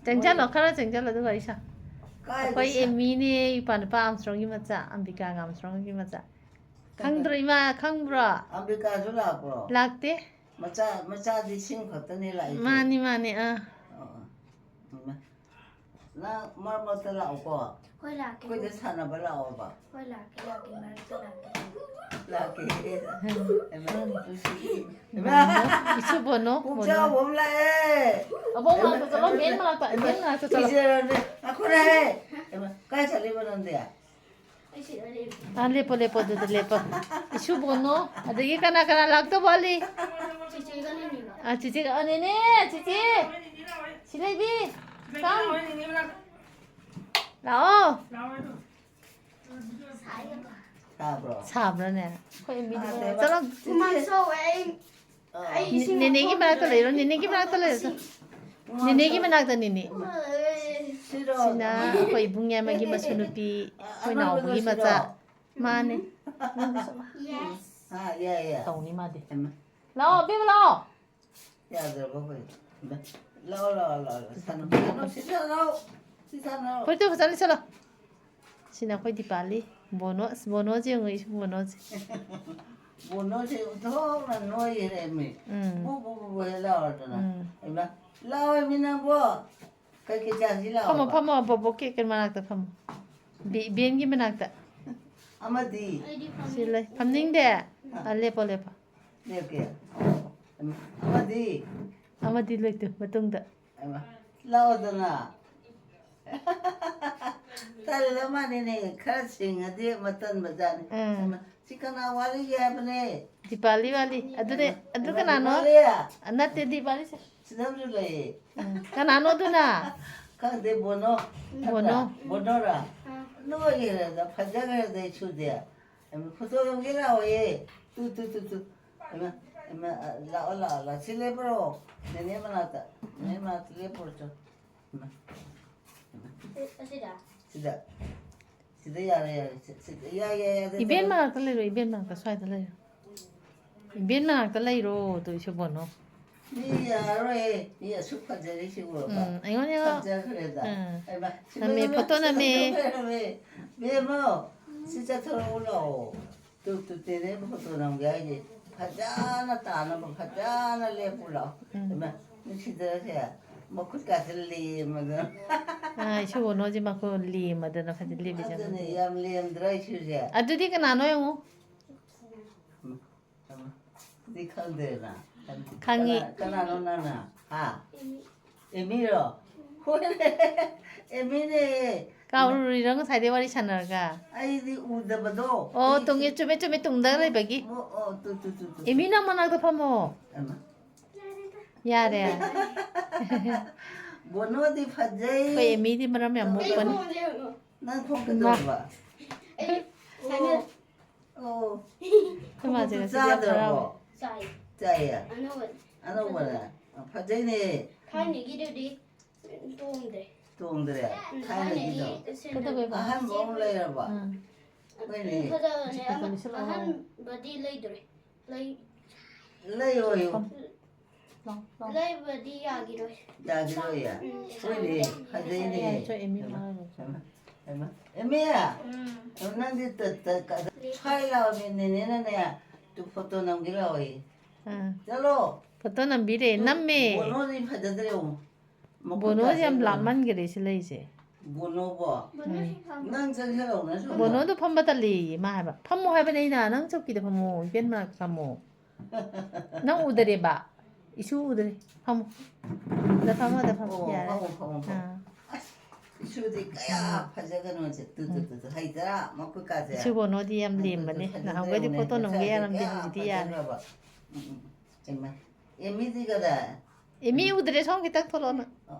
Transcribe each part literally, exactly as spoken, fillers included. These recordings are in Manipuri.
ꯆꯪꯁꯜꯂꯣ, ꯈꯔ ꯆꯪꯁꯜꯂꯣ, ꯑꯗꯨꯒ ꯋꯥꯔꯤ ꯁꯥ꯫ ꯀꯥꯏꯗ ꯑꯩꯈꯣꯏ ꯁꯥ-, ꯑꯦꯃꯤꯅꯦ, ꯏꯄꯥ ꯅꯨꯄꯥ ꯑꯥꯝꯁꯇ꯭ꯔꯣꯡꯒꯤ ꯃꯆꯥ, ꯑꯝꯕꯤꯀꯥꯒ ꯑꯥꯝꯁꯇ꯭ꯔꯣꯡꯒꯤ ꯃꯆꯥ꯫ ꯈꯪꯗ꯭ꯔꯣ, ꯏꯃꯥ? ꯈꯪꯕ꯭ꯔꯣ? ꯑꯝꯕꯤꯀꯥꯁꯨ ꯂꯥꯛꯄ꯭ꯔꯣ? ꯂꯥꯛꯇꯦ꯫ ꯃꯆꯥ, ꯃꯆꯥꯗꯤ ꯁꯤꯝ ꯈꯛꯇꯅꯤ ꯂꯥꯛꯏꯁꯦ꯫ ꯃꯥꯅꯤ, ꯃꯥꯅꯤ, ꯑꯥ꯫ ꯑꯣ, ꯑꯣ꯫ ꯏꯃꯥ꯫ ꯅꯪ ꯃꯔꯛ ꯃꯔꯛꯇ ꯂꯥꯛꯎꯀꯣ꯫ ꯍꯣꯏ, ꯂꯥꯛꯀꯦ, ꯑꯩꯈꯣꯏꯗ ꯂꯥꯛꯀꯦ꯫ ꯁꯥꯟꯅꯕ ꯂꯥꯛꯑꯣꯕ꯫ ꯍꯣꯏ, ꯂꯥꯛꯀꯦ, ꯂꯥꯛꯀꯦ, ꯃꯔꯛꯇ ꯂꯥꯛꯀꯦ꯫ ꯂꯥꯛꯀꯦ꯫ ꯍꯩꯃꯥ, ꯅꯨꯡꯁꯤ꯫ ꯍꯩꯃꯥ꯫ ꯏꯁꯨ ꯕꯣꯅꯣ, ꯄꯨꯛꯆꯥꯎꯕ ꯕꯣꯅꯣ꯫ ꯑꯃ ꯂꯥꯛꯑꯦ꯫ ꯑꯕꯣꯛ ꯃꯅꯥꯛꯇ ꯆꯠꯂꯣ, ꯍꯩꯃꯥ, ꯃꯦꯟ ꯃꯅꯥꯛꯇ, ꯍꯩꯃꯥ, ꯃꯦꯟ ꯃꯅꯥꯛꯇ ꯆꯠꯂꯣ꯫ ꯏꯆꯦꯔꯅꯦ꯫ ꯑꯩꯈꯣꯏꯅ ꯍꯦ꯫ ꯍꯩꯃꯥ, ꯀꯥꯏ ꯆꯠꯂꯤꯕ ꯅꯪꯗꯤ? ꯑꯥ, ꯂꯦꯞꯄꯣ, ꯂꯦꯞꯄꯣ, ꯑꯗꯨꯗ ꯂꯦꯞꯄꯣ꯫ ꯏꯁꯨ ꯕꯣꯅꯣ, ꯑꯗꯒꯤ ꯀꯅꯥ ꯀꯅꯥ ꯂꯥꯛꯇꯧ ꯋꯥꯠꯂꯤ? ꯆꯤꯆꯦꯒ ꯅꯦꯅꯦꯒ꯫ ꯑꯥ, ꯆꯤꯆꯦꯒ, ꯑꯥ, ꯅꯦꯅꯦ, ꯆꯤꯆꯦ꯫ ꯁꯤꯂꯩꯕꯤ, come꯫ ꯂꯥꯛꯑꯣ꯫ ꯁꯥꯕ꯭ꯔꯣ? ꯁꯥꯕ꯭ꯔꯥꯅꯦ? ꯑꯩꯈꯣꯏ ꯃꯤꯗꯤ ꯁꯥꯗꯦꯕ꯫ ꯆꯠꯂꯣ꯫ ꯍꯨꯃꯥꯡ ꯁꯧꯋꯦ ꯑꯩ꯫ ꯑꯥ꯫ ꯑꯩ ꯏꯁꯤꯡ ꯅꯦꯅꯦꯒꯤ ꯂꯧꯊꯣꯛ-, ꯃꯅꯥꯛꯇ ꯂꯩꯔꯣ, ꯅꯦꯅꯦꯒꯤ ꯃꯅꯥꯛꯇ ꯂꯩꯔꯣ꯫ ꯏꯁꯤꯡ꯫ ꯅꯦꯅꯦꯒꯤ ꯃꯅꯥꯛꯇ, ꯅꯦꯅꯦ꯫ ꯁꯤꯔꯣ? ꯁꯤꯅ ꯑꯩꯈꯣꯏ ꯏꯕꯨꯡ ꯌꯥꯏꯃꯒꯤ ꯃꯁꯨ ꯅꯨꯄꯤ, ꯑꯩꯈꯣꯏ ꯑꯅꯧꯕꯗꯣ ꯅꯥꯎꯕꯒꯤ ꯁꯤꯔꯣ? ꯃꯆꯥ꯫ ꯃꯥꯅꯦ꯫ Yes꯫ ꯑꯥ, ꯌꯥꯏ, ꯌꯥꯏ꯫ ꯇꯧꯅꯤ ꯃꯥꯗꯤ꯫ ꯍꯩꯃꯥ꯫ ꯂꯥꯛꯑꯣ, ꯑꯕꯦꯝꯃ, ꯂꯥꯛꯑꯣ꯫ ꯌꯥꯗ꯭ꯔꯕ ꯑꯩꯈꯣꯏ? ꯂꯥꯛꯑꯣ, ꯂꯥꯛꯑꯣ, ꯂꯥꯛꯑꯣ, ꯂꯥꯛꯑꯣ꯫ ꯁꯥꯟꯅꯧ, ꯁꯥꯟꯅꯧ, ꯁꯤ ꯁꯥꯟꯅꯧ꯫ ꯁꯤ ꯁꯥꯟꯅꯧ꯫ ꯐꯨꯔꯤꯠꯇꯨ ꯐꯖꯅ ꯂꯤꯠꯁꯜꯂꯣ꯫ ꯁꯤꯅ ꯑꯩꯈꯣꯏ ꯗꯤꯄꯥꯂꯤ꯫ ꯕꯣꯅꯣ, ꯑꯁ, ꯕꯣꯅꯣꯁꯦ ꯌꯦꯡꯉꯨ, ꯏꯁꯨ ꯕꯣꯅꯣꯁꯦ꯫ ꯕꯣꯅꯣꯁꯦ ꯑꯣꯟꯊꯣꯛꯅ ꯅꯣꯏꯈ꯭ꯔꯦꯃꯤ꯫ ꯎꯝ꯫ ꯕꯨ, ꯕꯨ, ꯕꯨ, ꯕꯨ ꯍꯦꯛ ꯂꯥꯎꯔꯗꯅ꯫ ꯎꯝ꯫ ꯍꯩꯃꯥ, ꯂꯥꯎꯑꯣꯃꯤ ꯅꯪꯕꯣ꯫ ꯀꯩ ꯀꯩ ꯆꯥꯁꯤ ꯂꯥꯛꯑꯣꯕ? ꯐꯝꯃꯣ, ꯐꯝꯃꯣ, ꯕꯣꯕꯣꯛꯀꯤ ꯀꯩꯅꯣ ꯃꯅꯥꯛꯇ ꯐꯝꯃꯣ꯫ ꯕꯤ-, ꯕꯦꯟꯒꯤ ꯃꯅꯥꯛꯇ꯫ ꯑꯃꯗꯤ? ꯁꯤ ꯂꯩ꯫ ꯐꯝꯅꯤꯡꯗꯦ? ꯑꯥ꯫ ꯑꯥ, ꯂꯦꯞꯄꯣ, ꯂꯦꯞꯄꯣ꯫ ꯂꯦꯞꯀꯦ꯫ ꯑꯃꯗꯤ? ꯑꯃꯗꯤ ꯂꯩꯇꯦ, ꯃꯇꯨꯡꯗ꯫ ꯍꯩꯃꯥ, ꯂꯥꯛꯑꯣꯗꯅ꯫ ꯇꯜꯂ ꯃꯥꯅꯤꯅꯦ, ꯈꯔ ꯁꯤꯡꯉꯗꯤ ꯃꯇꯟ ꯕꯖꯥꯔꯅꯤ꯫ ꯎꯝ꯫ ꯍꯩꯃꯥ, ꯁꯤ ꯀꯅꯥ ꯋꯥꯠꯂꯤꯒꯦ ꯍꯥꯏꯕꯅꯦ? ꯗꯤꯄꯥꯂꯤ ꯋꯥꯠꯂꯤ꯫ ꯑꯗꯨꯅꯦ, ꯑꯗꯨ ꯀꯅꯥ ꯀꯅꯥꯅꯣ? ꯋꯥꯠꯂꯤ? ꯅꯠꯇꯦ, ꯗꯤꯄꯥꯂꯤꯁꯦ꯫ ꯁꯤꯗ ꯑꯃꯁꯨ ꯂꯩꯌꯦ꯫ ꯎꯝ, ꯀꯅꯥꯅꯣ ꯑꯗꯨꯅ? ꯈꯪꯗꯦ, ꯕꯣꯅꯣ꯫ ꯕꯣꯅꯣ꯫ ꯅꯠꯇ꯭ꯔꯥ? ꯕꯣꯅꯣꯔꯥ? ꯑꯥ꯫ ꯅꯣꯏꯒꯤꯔꯗ ꯐꯖꯈ꯭ꯔꯗ ꯏꯁꯨꯗꯤ꯫ ꯍꯩꯃꯥ, ꯐꯣꯇꯣ ꯂꯧꯒꯦ ꯂꯥꯛꯑꯣꯌꯦ꯫ ꯇꯨ, ꯇꯨ, ꯇꯨ, ꯇꯨ꯫ ꯍꯩꯃꯥ, ꯍꯩꯃꯥ, ꯂꯥꯛꯑꯣ, ꯂꯥꯛꯑꯣ, ꯂꯥꯛꯑꯣ꯫ ꯁꯤ ꯂꯦꯞꯄ꯭ꯔꯣ? ꯅꯦꯅꯦ ꯃꯅꯥꯛꯇ꯫ ꯅꯦꯅꯦ ꯃꯅꯥꯛꯇ ꯂꯦꯞꯄꯨꯔꯣ ꯆꯣ꯫ ꯍꯩꯃꯥ꯫ ꯍꯩꯃꯥ꯫ ꯑꯁꯤꯗ? ꯁꯤꯗ꯫ ꯁꯤꯗ ꯌꯥꯔꯦ, ꯌꯥꯔꯦ꯫ ꯁꯤ-, ꯁꯤꯗ꯫ ꯌꯥꯏ, ꯌꯥꯏ, ꯌꯥꯏ, ꯑꯗ ꯏꯕꯦꯟ ꯆꯠꯂꯣ꯫ ꯃꯅꯥꯛꯇ ꯂꯩꯔꯣ, ꯏꯕꯦꯟ ꯃꯅꯥꯛꯇ, ꯁ꯭ꯋꯥꯏꯗ ꯂꯩꯔꯣ꯫ ꯏꯕꯦꯟ ꯃꯅꯥꯛꯇ ꯂꯩꯔꯣ, ꯇꯨ ꯏꯁꯨ ꯕꯣꯅꯣ꯫ ꯃꯤ ꯌꯥꯔꯔꯣꯏꯍꯦ꯫ ꯃꯤ ꯑꯁꯨꯛ ꯐꯖꯔꯤꯁꯤꯕꯨ꯫ ꯎꯝ, ꯑꯩꯉꯣꯟꯗ ꯌꯦꯡꯉꯣ꯫ ꯈꯟꯖꯈ꯭ꯔꯦꯗ꯫ ꯎꯝ꯫ ꯍꯩꯃꯥ, ꯁꯤ ꯅꯝꯃꯦ, ꯃꯌꯥꯝ ꯐꯣꯇꯣ ꯅꯝꯃꯦ꯫ ꯂꯩꯔꯝꯃꯦ꯫ ꯕꯦꯝꯃ, ꯁꯤ ꯆꯠꯊꯣꯔꯛꯎ ꯂꯥꯛꯑꯣ꯫ ꯇꯨ, ꯇꯨ, ꯇꯦꯅꯦ ꯐꯣꯇꯣ ꯅꯝꯒꯦ ꯍꯥꯏꯁꯦ꯫ ꯐꯖꯅ ꯇꯥꯅꯕ ꯐꯖꯅ ꯂꯦꯞꯄꯨ ꯂꯥꯛꯑꯣ꯫ ꯎꯝ꯫ ꯍꯩꯃꯥ, ꯅꯨꯡꯁꯤꯗꯔꯁꯦ꯫ ꯃꯈꯨꯠꯀꯥꯁꯦ ꯂꯦꯝꯃꯗꯅ꯫ ꯑꯥ, ꯏꯁꯨ ꯕꯣꯅꯣꯁꯦ ꯃꯈꯨꯠ ꯂꯦꯝꯃꯗꯅ ꯐꯖꯅ ꯂꯦꯞꯄꯤꯁꯦ꯫ ꯑꯗꯨꯅꯦ, ꯌꯥꯝ ꯂꯦꯝꯗ꯭ꯔꯥ ꯏꯁꯨꯁꯦ? ꯑꯗꯨꯗꯤ ꯀꯅꯥꯅꯣ ꯌꯦꯡꯉꯨ꯫ ꯗꯤ ꯈꯪꯗꯦꯅ꯫ ꯈꯪꯉꯤ꯫ ꯀꯅꯥ-, ꯀꯅꯥꯅꯣ ꯅꯪꯅ? ꯍꯥ? ꯑꯦꯃꯤ꯫ ꯑꯦꯃꯤꯔꯣ? ꯍꯣꯏꯅꯦ, ꯑꯦꯃꯤꯅꯦ꯫ ꯀꯥꯎꯔꯨꯔꯤꯔꯣ ꯉꯁꯥꯏꯗꯩ ꯋꯥꯔꯤ ꯁꯥꯟꯅꯔꯒ? ꯑꯩꯗꯤ ꯎꯗꯕꯗꯣ꯫ ꯑꯣ, ꯑꯩ ꯇꯨꯡꯒꯤ, ꯆꯨꯝꯃꯦ, ꯆꯨꯝꯃꯦ, ꯇꯨꯡꯗ ꯂꯩꯕꯒꯤ꯫ ꯑꯣ, ꯑꯣ, ꯇꯨ, ꯇꯨ, ꯇꯨ, ꯇꯨ꯫ ꯑꯦꯃꯤ, ꯅꯪ ꯃꯅꯥꯛꯇ ꯐꯝꯃꯣ꯫ ꯑꯃ꯫ ꯌꯥꯔꯦ꯫ ꯕꯣꯅꯣꯗꯤ ꯐꯖꯩ꯫ ꯑꯩꯈꯣꯏ ꯑꯦꯃꯤꯗꯤ ꯃꯔꯝ ꯌꯥꯝ ꯃꯣꯛꯄꯅꯤ꯫ ꯅꯪ ꯊꯣꯛꯀꯗꯧꯕ꯫ ꯑꯩ ꯁꯥꯏꯅ ꯑꯣ꯫ ꯑꯩꯈꯣꯏ ꯃꯥꯁꯦ ꯈꯣꯡꯎꯞꯇꯨ ꯉꯁꯤꯗꯤ ꯌꯥꯝ ꯆꯥꯗ꯭ꯔꯕꯣ? ꯍꯔꯥꯎꯋꯦ꯫ ꯆꯥꯏ꯫ ꯆꯥꯏꯌꯦ? ꯑꯅꯧꯕꯅꯦ꯫ ꯑꯅꯧꯕꯅꯦ? ꯐꯖꯩꯅꯦ꯫ ꯊꯥꯏꯅꯒꯤꯗꯨꯗꯤ ꯇꯣꯡꯗ꯭ꯔꯦ꯫ ꯇꯣꯡꯗ꯭ꯔꯦ? ꯎꯝ, ꯊꯥꯏꯅꯒꯤꯗꯣ? ꯊꯥꯏꯅꯒꯤ ꯁꯦꯟꯗꯜ ꯀꯩꯗꯧꯋꯦꯕ? ꯑꯍꯟꯕ ꯑꯃꯨꯛ ꯂꯩꯔꯕ? ꯎꯝ꯫ ꯍꯣꯏꯅꯦ꯫ ꯐꯖꯕꯅꯦ꯫ ꯁꯤꯗ ꯑꯃ ꯂꯤꯠꯁꯤꯜꯂꯛꯑꯣ ꯍꯥꯏꯌꯣ꯫ ꯑꯍꯟꯕꯗꯤ ꯂꯩꯗꯣꯔꯦ꯫ ꯂꯩ-, ꯂꯩꯌꯣꯌꯣ꯫ ꯂꯥꯎ, ꯂꯥꯎ꯫ ꯂꯩꯕꯗꯤ ꯌꯥꯒꯤꯔꯣꯏ꯫ ꯌꯥꯒꯤꯔꯣꯏꯌꯦ? ꯎꯝ, ꯍꯣꯏꯅꯦ, ꯁꯥꯡꯉꯦ꯫ ꯐꯖꯩꯅꯦ꯫ ꯌꯥꯔꯦ, ꯆꯣ, ꯑꯦꯃꯤ ꯍꯩꯃꯥ, ꯃꯥ ꯍꯩꯃꯥ, ꯍꯩꯃꯥ꯫ ꯑꯦꯃꯤ! ꯎꯝ꯫ ꯅꯪꯗꯤ ꯇ-, ꯇ-, ꯀ-, ꯁ꯭ꯋꯥꯏ ꯂꯥꯎꯅꯦ, ꯅꯦꯅꯦꯅꯅꯦ, ꯇꯨ ꯐꯣꯇꯣ ꯅꯝꯒꯦ ꯂꯥꯎꯑꯣꯌꯦ꯫ ꯑꯥ꯫ ꯆꯠꯂꯣ꯫ ꯐꯣꯇꯣ ꯅꯝꯕꯤꯔꯦ, ꯑꯗꯨ ꯅꯝꯃꯦ꯫ ꯕꯣꯅꯣꯗꯤ ꯐꯖꯗ꯭ꯔꯦ, ꯌꯦꯡꯉꯣ꯫ ꯃꯈꯨꯠ ꯕꯣꯅꯣꯁꯦ ꯌꯥꯝ ꯀꯥꯁꯦ ꯂꯥꯞꯃꯟꯈꯔꯦ ꯁꯤ ꯂꯩꯁꯦ꯫ ꯕꯣꯅꯣꯕꯣ? ꯎꯝ꯫ ꯅꯪ ꯆꯪꯁꯤꯜꯂꯛꯎꯅꯦ ꯁꯣꯝꯗ꯫ ꯕꯣꯅꯣꯗꯣ ꯐꯝꯕ ꯇꯜꯂꯦꯌꯦ ꯃꯥ ꯍꯥꯏꯕ꯫ ꯐꯝꯃꯣ ꯍꯥꯏꯕꯅꯦ ꯑꯩꯅ, ꯅꯪ ꯆꯧꯀꯤꯗ ꯐꯝꯃꯣ, ꯏꯕꯦꯟ ꯃꯅꯥꯛꯇ ꯐꯝꯃꯣ꯫ ꯅꯪ ꯎꯗꯔꯦꯕ? ꯏꯁꯨ ꯎꯗ꯭ꯔꯦ꯫ ꯐꯝꯃꯣ꯫ ꯑꯗ ꯐꯝꯃꯣ, ꯑꯗ ꯐꯝꯃꯣ꯫ ꯑꯣ, ꯌꯥꯔꯦ꯫ ꯐꯝꯃꯣ, ꯐꯝꯃꯣ, ꯐꯝꯃꯣ꯫ ꯑꯥ꯫ ꯑꯁ, ꯏꯁꯨꯗꯤ ꯀꯌꯥ ꯎꯝ꯫ ꯐꯖꯒꯅꯣꯁꯦ꯫ ꯇꯨ, ꯇꯨ, ꯎꯝ꯫ ꯇꯨ, ꯇꯨ꯫ ꯍꯩꯇ꯭ꯔꯥ? ꯃꯈꯨꯠ ꯀꯥꯁꯦ꯫ ꯏꯁꯨ ꯕꯣꯅꯣꯗꯤ ꯌꯥꯝ ꯑꯗꯨ, ꯇꯨ, ꯂꯦꯝꯕꯅꯦ꯫ ꯐꯖꯗ꯭ꯔꯦ ꯅꯍꯥꯟꯈꯩꯗꯤ ꯌꯦꯡꯉꯨꯅꯦ꯫ ꯐꯣꯇꯣ ꯅꯝꯒꯦ ꯉꯁꯥꯏꯗꯤ ꯌꯥꯔꯝꯗꯦ, ꯀꯌꯥ ꯍꯧꯖꯤꯛꯇꯤ ꯌꯥꯔꯦ꯫ ꯐꯖꯈ꯭ꯔꯕ꯫ ꯎꯝ, ꯎꯝ꯫ ꯍꯩꯃꯥ꯫ ꯑꯦꯃꯤꯗꯤ ꯀꯗꯥꯏ? ꯑꯦꯃꯤ ꯎꯗ꯭ꯔꯦ, ꯁꯣꯝ ꯈꯤꯇꯪ ꯊꯣꯛꯂꯛꯑꯣꯅ꯫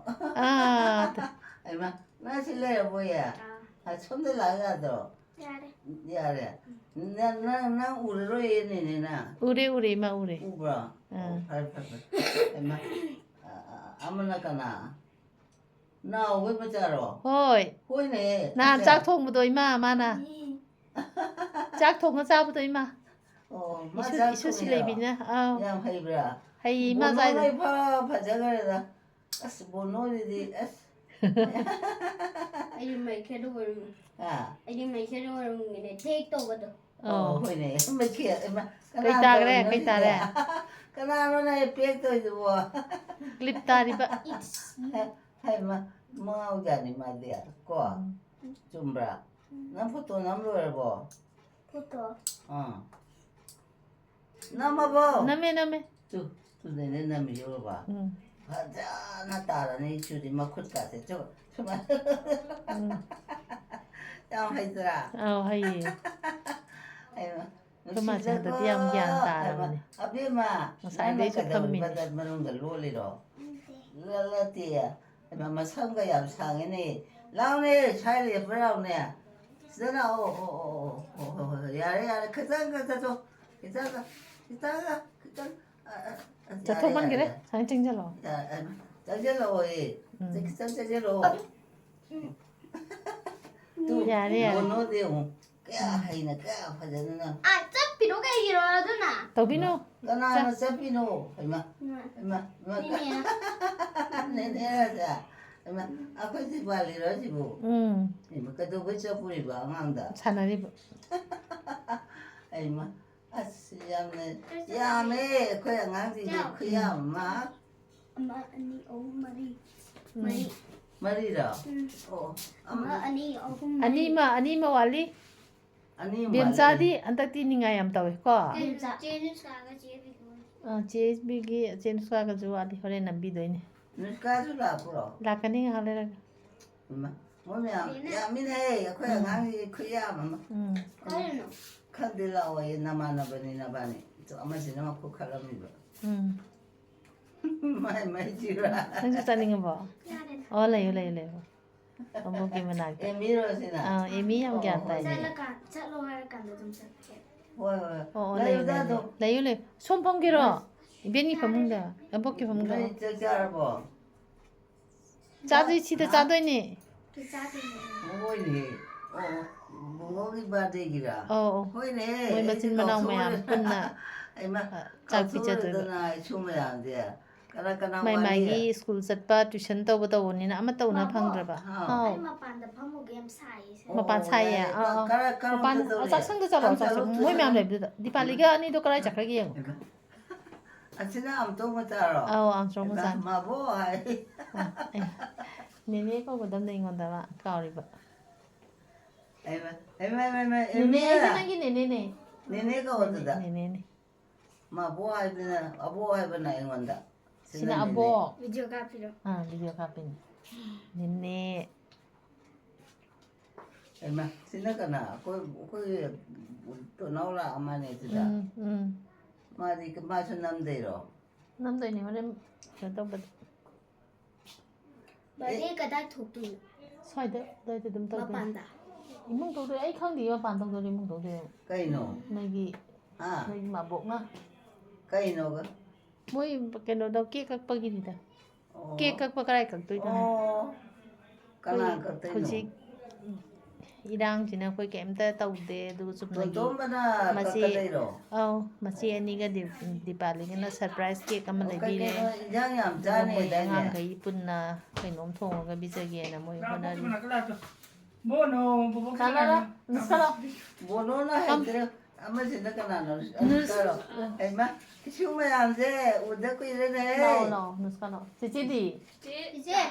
ꯑꯥ, ꯇ- ꯍꯩꯃꯥ, ꯅꯪ ꯁꯤ ꯂꯩꯔꯕꯣꯌꯦ? ꯑꯥ꯫ ꯑ, ꯁꯣꯝꯗ ꯂꯥꯛ ꯌꯥꯗ꯭ꯔꯣ? ꯌꯥꯔꯦ꯫ ꯌꯥꯔꯦ? ꯎꯝ꯫ ꯅꯪ, ꯅꯪ, ꯅꯪ ꯎꯔꯔꯣꯏꯌꯦ, ꯅꯦꯅꯦꯅ? ꯎꯔꯦ, ꯎꯔꯦ, ꯏꯃꯥ, ꯎꯔꯦ꯫ ꯎꯕ꯭ꯔꯣ? ꯑꯥ꯫ ꯑꯣ, ꯐꯔꯦ, ꯐꯔꯦ, ꯐꯔꯦ꯫ ꯍꯩꯃꯥ, ꯑ, ꯑ, ꯑꯃꯅ ꯀꯅꯥ? ꯅꯥꯎꯕꯩ ꯃꯆꯥꯔꯣ? ꯍꯣꯏ꯫ ꯍꯣꯏꯅꯦ, ꯅꯍꯥꯟ ꯑꯁꯦ꯫ ꯆꯥꯛ ꯊꯣꯡꯕꯗꯣ ꯏꯃꯥ, ꯃꯥꯅ꯫ ꯎꯝ꯫ ꯆꯥꯛ ꯊꯣꯡꯉ ꯆꯥꯕꯗꯣ ꯏꯃꯥ꯫ ꯑꯣ, ꯃꯥ ꯏꯁꯨ ꯆꯥꯛ ꯏꯁꯨ ꯊꯣꯡꯉꯤꯔꯣ? ꯁꯤꯂꯩꯕꯤꯅ, ꯑꯥꯎ꯫ ꯌꯥꯝ ꯍꯩꯕ꯭ꯔꯥ? ꯍꯩ, ꯏꯃꯥ ꯕꯣꯅꯣ ꯆꯥꯏ꯫ ꯂꯩ ꯐ-, ꯐꯖꯈ꯭ꯔꯦꯗ꯫ ꯑꯁ, ꯕꯣꯅꯣꯗꯨꯗꯤ, ꯑꯁ꯫ ꯑꯩꯗꯤ ꯃꯩꯈꯦꯠ ꯑꯣꯏꯔꯝ-, ꯍꯥ? ꯑꯩꯗꯤ ꯃꯩꯈꯦꯠ ꯑꯣꯏꯔꯝꯒꯅꯦ, ꯊꯦꯛ ꯇꯧꯕꯗꯣ꯫ ꯑꯣ, ꯑꯣ꯫ ꯍꯣꯏꯅꯦ, ꯃꯩꯈꯦꯠ, ꯏꯃꯥ, ꯀꯩ ꯀꯅꯥꯅ ꯇꯥꯈ꯭ꯔꯦ? ꯇꯧꯔꯤꯅꯣ ꯀꯩ ꯁꯤꯗꯤ? ꯇꯥꯔꯦ? ꯀꯅꯥꯅꯣꯅꯦ ꯄꯦꯛ ꯇꯧꯔꯤꯗꯨꯕꯣ? ꯀ꯭ꯂꯤꯞ ꯇꯥꯔꯤꯕ꯫ ꯍꯩꯃꯥ, ꯉꯥꯎꯖꯥꯠꯅꯤ ꯃꯥꯗꯤ, ꯀꯣ? ꯎꯝ꯫ ꯆꯨꯝꯕ꯭ꯔꯥ? ꯎꯝ꯫ ꯅꯪ ꯐꯣꯇꯣ ꯅꯝ ꯂꯣꯏꯔꯕꯣ? ꯐꯣꯇꯣ? ꯑꯥ꯫ ꯅꯝꯃꯕꯣ? ꯅꯝꯃꯦ, ꯅꯝꯃꯦ꯫ ꯇꯨ, ꯇꯨꯗꯅꯦ ꯅꯝꯃꯤꯁꯦ ꯎꯔꯕ? ꯎꯝ꯫ ꯐꯖꯅ ꯇꯥꯔꯅꯤ ꯆꯨꯗꯤ ꯃꯈꯨꯠꯀꯥꯁꯦ꯫ ꯆꯨ-, ꯁꯨꯃꯥꯏꯅ꯫ ꯎꯝ꯫ ꯌꯥꯝ ꯍꯩꯇ꯭ꯔꯥ? ꯑꯧ, ꯍꯩꯌꯦ꯫ ꯍꯩꯃꯥ, ꯑꯩꯈꯣꯏ ꯃꯥꯁꯦ ꯍꯟꯗꯛꯇꯤ ꯌꯥꯝ ꯒ꯭ꯌꯥꯟ ꯅꯨꯡꯁꯤꯗꯀꯣ꯫ ꯇꯥꯔꯕꯅꯦ꯫ ꯍꯩꯃꯥ, ꯑꯕꯦꯝꯃ, ꯉꯁꯥꯏꯗꯩꯁꯨ ꯅꯪꯅ ꯀꯩꯗꯧꯔꯤꯕ ꯐꯝꯃꯤꯅꯦ꯫ ꯕꯗꯠ ꯃꯅꯨꯡꯗ ꯂꯣꯜꯂꯤꯔꯣ? ꯅꯠꯇꯦ꯫ ꯂꯣꯜꯂꯠꯇꯦ꯫ ꯍꯩꯃꯥ, ꯃꯁꯝꯒ ꯌꯥꯝ ꯁꯥꯡꯉꯦꯅꯦ꯫ ꯂꯥꯎꯅꯦ, ꯁ꯭ꯋꯥꯏ ꯂꯦꯞꯄ ꯂꯥꯎꯅꯦ꯫ ꯁꯤꯗ ꯂꯥꯛꯑꯣ꯫ ꯑꯣ, ꯑꯣ, ꯑꯣ, ꯑꯣ, ꯍꯣꯏ, ꯍꯣꯏ, ꯍꯣꯏ, ꯌꯥꯔꯦ, ꯌꯥꯔꯦ, ꯈꯤꯇꯪ, ꯈꯤꯇꯪ ꯆꯠꯊꯣꯛ, ꯈꯤꯇꯪ, ꯈꯤꯇꯪ, ꯈꯤꯇꯪ, ꯑ, ꯑ, ꯑ, ꯌꯥꯔꯦ, ꯆꯠꯊꯣꯛꯃꯟꯈꯔꯦ꯫ ꯌꯥꯔꯦ, ꯌꯥꯔꯦ꯫ ꯁꯨꯃꯥꯏꯅ ꯆꯪꯁꯤꯜꯂꯛꯑꯣ꯫ ꯌꯥ-, ꯑ, ꯆꯪꯁꯤꯜꯂꯛꯑꯣꯌꯦ꯫ ꯎꯝ꯫ ꯈꯤꯇꯪ ꯆꯪꯁꯤꯜꯂꯛꯑꯣ꯫ ꯇꯨ, ꯌꯥꯔꯦ, ꯌꯥꯔꯦ꯫ ꯕꯣꯅꯣꯗꯤ ꯌꯦꯡꯉꯨ꯫ ꯀꯌꯥ ꯎꯝ꯫ ꯍꯩꯅ, ꯀꯌꯥ ꯐꯖꯅ꯫ ꯑ, ꯆꯠꯄꯤꯅꯣ ꯀꯩꯒꯤꯅꯣ ꯑꯗꯨꯅ? ꯇꯧꯕꯤꯅꯣ꯫ ꯀꯅꯥꯅ ꯆꯠ- ꯆꯠꯄꯤꯅꯣ? ꯍꯩꯃꯥ, ꯎꯝ꯫ ꯍꯩꯃꯥ, ꯍꯩꯃꯥ꯫ ꯅꯦꯅꯦꯅ꯫ ꯅꯦꯅꯦꯔꯁꯦ꯫ ꯍꯩꯃꯥ, ꯑꯩꯈꯣꯏ ꯗꯤꯄꯥꯂꯤꯔꯣ ꯁꯤꯕꯨ? ꯎꯝ꯫ ꯍꯩꯃꯥ, ꯀꯩꯗꯧꯕꯩ ꯆꯠꯄꯨꯔꯤꯕ ꯑꯉꯥꯡꯗ? ꯁꯥꯟꯅꯔꯤꯕ꯫ ꯍꯩꯃꯥ, ꯑꯁ, ꯌꯥꯝꯅ ꯌꯥꯝꯃꯦ ꯑꯩꯈꯣꯏ ꯑꯉꯥꯡꯁꯤꯡꯁꯦ ꯆꯥꯎ꯫ ꯈꯨꯌꯥꯝ ꯑꯃ꯫ ꯑꯃ, ꯑꯅꯤ, ꯑꯍꯨꯝ, ꯃꯔꯤ꯫ ꯎꯝ꯫ ꯃꯔꯤ꯫ ꯃꯔꯤꯔꯣ? ꯎꯝ꯫ ꯑꯣ, ꯑꯃ, ꯑꯃ, ꯑꯅꯤ, ꯑꯍꯨꯝ, ꯃꯔꯤ꯫ ꯑꯅꯤꯃ, ꯑꯅꯤꯃ ꯋꯥꯠꯂꯤ꯫ ꯑꯅꯤꯃ ꯋꯥꯠꯂꯤ꯫ ꯕꯦꯝꯆꯥꯗꯤ ꯍꯟꯗꯛꯇꯤ ꯅꯤꯡꯉꯥꯏ ꯌꯥꯝ ꯇꯧꯋꯦ ꯀꯣ? ꯕꯦꯝꯆꯥ꯫ ꯆꯦ ꯅꯨꯁꯀꯥꯒ ꯆꯦ ꯕꯤꯒꯣꯟ꯫ ꯑ, ꯆꯦ ꯕꯤꯒꯤ, ꯆꯦ ꯅꯨꯁꯀꯥꯒꯁꯨ ꯋꯥꯠꯂꯤ, ꯍꯣꯔꯦꯟ ꯅꯝꯕꯤꯗꯣꯏꯅꯦ꯫ ꯅꯨꯁꯀꯥꯁꯨ ꯂꯥꯛꯄ꯭ꯔꯣ? ꯂꯥꯛꯀꯅꯤ ꯉꯥꯏꯍꯥꯛ ꯂꯩꯔꯒ꯫ ꯏꯃꯥ, ꯃꯣꯏ ꯃꯌꯥꯝ ꯃꯤꯅ ꯌꯥꯝꯃꯤꯅꯦꯍꯦ, ꯑꯩꯈꯣꯏ ꯎꯝ꯫ ꯑꯉꯥꯡꯒꯤ ꯈꯨꯌꯥꯝ ꯑꯃ꯫ ꯎꯝ꯫ ꯀꯥꯏꯗꯅꯣ? ꯈꯪꯗꯦ, ꯂꯥꯛꯑꯣꯌꯦ, ꯅꯃꯥꯟꯅꯕꯅꯤ ꯅꯕꯥꯅꯤ꯫ ꯑꯃꯁꯤꯅ ꯃꯈꯨꯠ ꯈꯠꯂꯝꯃꯤꯕ꯫ ꯎꯝ꯫ ꯃꯥꯏ, ꯃꯥꯏ ꯖꯤꯔꯥ꯫ ꯅꯪꯁꯨ ꯆꯠꯅꯤꯡꯉꯕꯣ? ꯌꯥꯔꯦꯗ꯫ ꯑꯣ, ꯂꯩꯌꯨ, ꯂꯩꯌꯨ, ꯂꯩꯌꯨ꯫ ꯑꯕꯣꯛꯀꯤ ꯃꯅꯥꯛꯇ꯫ ꯑꯦꯃꯤꯔꯣ ꯁꯤꯅ? ꯑꯥ, ꯑꯦꯃꯤ ꯌꯥꯝ ꯒ꯭ꯌꯥꯟ ꯑꯣ, ꯇꯥꯏꯅꯦ꯫ ꯆꯠꯂꯀꯥꯟ-, ꯆꯠꯂꯣ ꯍꯥꯏꯔꯀꯥꯟꯗ ꯑꯗꯨꯝ ꯆꯠꯀꯦ꯫ ꯍꯣꯏ, ꯍꯣꯏ꯫ ꯑꯣ, ꯑꯣ, ꯂꯩꯌꯨ, ꯂꯩꯌꯨ, ꯂꯩꯌꯨ, ꯑꯗꯨꯝ꯫ ꯂꯩꯌꯨ, ꯂꯩꯌꯨ꯫ ꯁꯣꯝ ꯐꯝꯒꯦꯔꯣ? ꯅꯣꯏ ꯏꯕꯦꯟꯒꯤ ꯐꯃꯨꯡꯗ, ꯑꯕꯣꯛꯀꯤ ꯐꯃꯨꯡꯗ꯫ ꯅꯣꯏ ꯆꯥꯛ ꯆꯥꯔꯕꯣ? ꯆꯥꯗꯣꯏ, ꯁꯤꯗ ꯍꯥ? ꯆꯥꯗꯣꯏꯅꯦ꯫ ꯁꯤ ꯆꯥꯗꯣꯏꯅꯦ꯫ ꯃꯣꯏꯅꯦ꯫ ꯑꯣ, ꯑꯣ꯫ ꯕꯨꯡꯉꯣꯒꯤ ꯕꯥꯔꯗꯦꯒꯤꯔꯥ? ꯑꯧ, ꯑꯧ꯫ ꯍꯣꯏꯅꯦ, ꯃꯣꯏ ꯑꯩꯗꯤ ꯃꯆꯤꯟ ꯃꯅꯥꯎ ꯃꯌꯥꯝ ꯀꯥꯎꯊꯣꯛꯎꯔꯦꯗꯅ꯫ ꯄꯨꯟꯅ, ꯑꯩꯃ, ꯑ, ꯆꯥꯛ ꯄꯤꯖꯗꯣꯏꯕ꯫ ꯀꯥꯎꯊꯣꯛꯎꯔꯦꯗꯅ, ꯑꯩꯁꯨ ꯃꯌꯥꯝꯁꯦ꯫ ꯀꯅꯥ ꯀꯅꯥ ꯃꯥꯏ ꯋꯥꯠꯂꯤ? ꯃꯥꯏꯒꯤ ꯁ꯭ꯀꯨꯜ ꯆꯠꯄ, ꯇꯨꯏꯁꯟ ꯇꯧꯕ ꯇꯧꯕꯅꯤꯅ ꯑꯃꯠꯇ ꯎꯅ ꯃꯥꯕꯣ꯫ ꯐꯪꯗ꯭ꯔꯕ꯫ ꯍꯥꯎ꯫ ꯍꯥꯎ꯫ ꯑꯩ ꯃꯄꯥꯟꯗ ꯐꯝꯃꯨꯒꯦ, ꯌꯥꯝ ꯁꯥꯏꯌꯦ꯫ ꯁꯦ꯫ ꯑꯣ, ꯃꯄꯥꯟ ꯁꯥꯏꯌꯦ꯫ ꯌꯥꯏꯌꯦ꯫ ꯑꯥ, ꯑꯥ꯫ ꯀꯔꯥꯏ, ꯀꯔꯣꯝꯗ ꯃꯄꯥꯟ, ꯇꯧꯔꯤ? ꯆꯥꯛꯁꯪꯗ ꯆꯠꯂꯣ, ꯀꯔꯣꯝ ꯆꯥꯛꯁꯪ꯫ ꯆꯠꯂꯣ? ꯃꯣꯏ ꯃꯌꯥꯝ ꯂꯩꯕꯗꯨꯗ꯫ ꯗꯤꯄꯥꯂꯤꯒ ꯑꯅꯤꯗꯣ ꯀꯔꯥꯏ ꯆꯠꯈ꯭ꯔꯒꯦ ꯌꯦꯡꯉꯣ꯫ ꯑꯁꯤꯅ ꯑꯝꯇꯣꯡ ꯃꯆꯥꯔꯣ? ꯑꯧ, ꯑꯝꯇꯣꯡ ꯍꯩꯃꯥ, ꯃꯆꯥꯅꯤ꯫ ꯃꯥꯕꯣ ꯍꯥꯏ꯫ ꯑꯥ, ꯑꯦ꯫ ꯅꯦꯅꯦ ꯀꯧꯒꯗꯕꯅꯦ ꯑꯩꯉꯣꯟꯗ, ꯃꯥ ꯀꯥꯎꯔꯤꯕ꯫ ꯍꯩꯃꯥ, ꯍꯩꯃꯥ, ꯍꯩꯃꯥ, ꯍꯩꯃꯥ, ꯅꯦꯅꯦ, ꯍꯩꯃꯥ꯫ ꯑꯩꯁꯦ ꯅꯪꯒꯤ ꯅꯦꯅꯦꯅꯦ꯫ ꯅꯦꯅꯦ ꯀꯧ ꯑꯗꯨꯗ꯫ ꯅꯦꯅꯦꯅꯦ꯫ ꯃꯥꯕꯣ ꯍꯥꯏꯕꯅ, ꯑꯕꯣ ꯍꯥꯏꯕꯅ ꯑꯩꯉꯣꯟꯗ꯫ ꯁꯤꯅ ꯅꯦꯅꯦ꯫ ꯑꯕꯣ꯫ ꯚꯤꯗꯤꯑꯣ ꯀꯥꯞꯄꯤꯔꯣ? ꯑꯥ, ꯚꯤꯗꯤꯑꯣ ꯀꯥꯞꯄꯤꯅꯦ꯫ ꯅꯦꯅꯦ꯫ ꯍꯩꯃꯥ, ꯁꯤꯅ ꯀꯅꯥ? ꯑꯩꯈꯣꯏ, ꯑꯩꯈꯣꯏꯒꯤ ꯇꯣꯅꯥꯎ ꯂꯥꯛꯑ ꯃꯥꯅꯦ ꯁꯤꯗ꯫ ꯎꯝ, ꯎꯝ꯫ ꯃꯥꯗꯤ, ꯃꯥꯁꯨ ꯅꯝꯗꯣꯏꯔꯣ? ꯅꯝꯗꯣꯏꯅꯦ, ꯍꯣꯔꯦꯟ ꯀꯩꯅꯣ ꯇꯧꯕꯗ꯫ ꯕꯥꯔꯗꯦ ꯀꯗꯥꯏ ꯊꯣꯛꯇꯣꯏꯅꯣ? ꯁ꯭ꯋꯥꯏꯗ, ꯑꯗꯨꯋꯥꯏꯗ ꯑꯗꯨꯝ ꯇꯧꯗꯣꯏꯅꯦ꯫ ꯃꯄꯥꯟꯗ? ꯏꯃꯨꯡ ꯇꯧꯗꯣꯏ, ꯑꯩ ꯈꯪꯗꯦ, ꯃꯄꯥꯟ ꯇꯧꯗꯣꯏꯔ ꯏꯃꯨꯡ ꯇꯧꯗꯣꯏꯔ꯫ ꯀꯩꯅꯣ? ꯅꯣꯏꯒꯤ, ꯍꯥ? ꯅꯣꯏꯒꯤ ꯃꯥꯕꯣꯛꯅ꯫ ꯀꯩꯅꯣꯒ? ꯃꯣꯏ ꯀꯩꯅꯣꯗꯣ, ꯀꯦꯛ ꯀꯛꯄꯒꯤꯅꯤꯗ꯫ ꯑꯣ꯫ ꯀꯦꯛ ꯀꯛꯄ ꯀꯗꯥꯏ ꯀꯛꯇꯣꯏꯅꯣ ꯍꯥꯏ꯫ ꯑꯣ꯫ ꯀꯅꯥ ꯑꯩꯈꯣꯏ ꯀꯛꯇꯣꯏꯅꯣ? ꯍꯧꯖꯤꯛ ꯏꯔꯥꯡꯁꯤꯅ ꯑꯩꯈꯣꯏ ꯀꯩꯝꯇ ꯇꯧꯗꯦ, ꯑꯗꯨꯒ ꯆꯨꯝꯅꯒꯤ ꯇꯣꯟꯇꯣꯝꯕꯅ ꯃꯆꯦ, ꯀꯛꯀꯗꯣꯏꯔꯣ? ꯑꯧ, ꯃꯆꯦ ꯑꯅꯤꯒ ꯗꯤ-, ꯗꯤꯄꯥꯂꯤꯒꯅ surprise cake ꯑꯃ ꯑꯣ, ꯀꯩ ꯂꯩꯕꯤꯔꯦ꯫ ꯀꯩꯅꯣ ꯏꯟꯖꯥꯡ ꯌꯥꯝ ꯑꯗꯨꯒ ꯃꯣꯏ ꯆꯥꯅꯤꯗꯥꯏꯅꯦ? ꯑꯉꯥꯡꯈꯩ ꯄꯨꯟꯅ ꯀꯩꯅꯣꯝ ꯊꯣꯡꯉꯒ ꯄꯤꯖꯒꯦꯅ ꯃꯣꯏ ꯍꯣꯠꯅꯔꯤ꯫ ꯕꯣꯅꯣ, ꯕꯣꯕꯣꯛ ꯂꯥꯛꯑꯣ, ꯂꯥꯛꯑꯣ, ꯂꯥꯛꯑꯣ꯫ ꯅꯨꯁꯀꯥ ꯂꯥꯛꯑꯣ꯫ ꯕꯣꯅꯣꯅ ꯍꯩꯇ꯭ꯔꯦ꯫ ꯑꯃꯁꯤꯅ ꯀꯅꯥꯅꯣ? ꯅꯨꯁ-, ꯀꯔꯣ? ꯍꯩꯃꯥ, ꯏꯁꯨ ꯃꯌꯥꯝꯁꯦ ꯎꯗ ꯀꯨꯏꯔꯦꯅꯦꯍꯦ꯫ ꯂꯥꯛꯑꯣ, ꯂꯥꯛꯑꯣ, ꯅꯨꯁꯀꯥ ꯂꯥꯛꯑꯣ꯫ ꯆꯤꯆꯦꯗꯤ? ꯆꯦ, ꯆꯦ꯫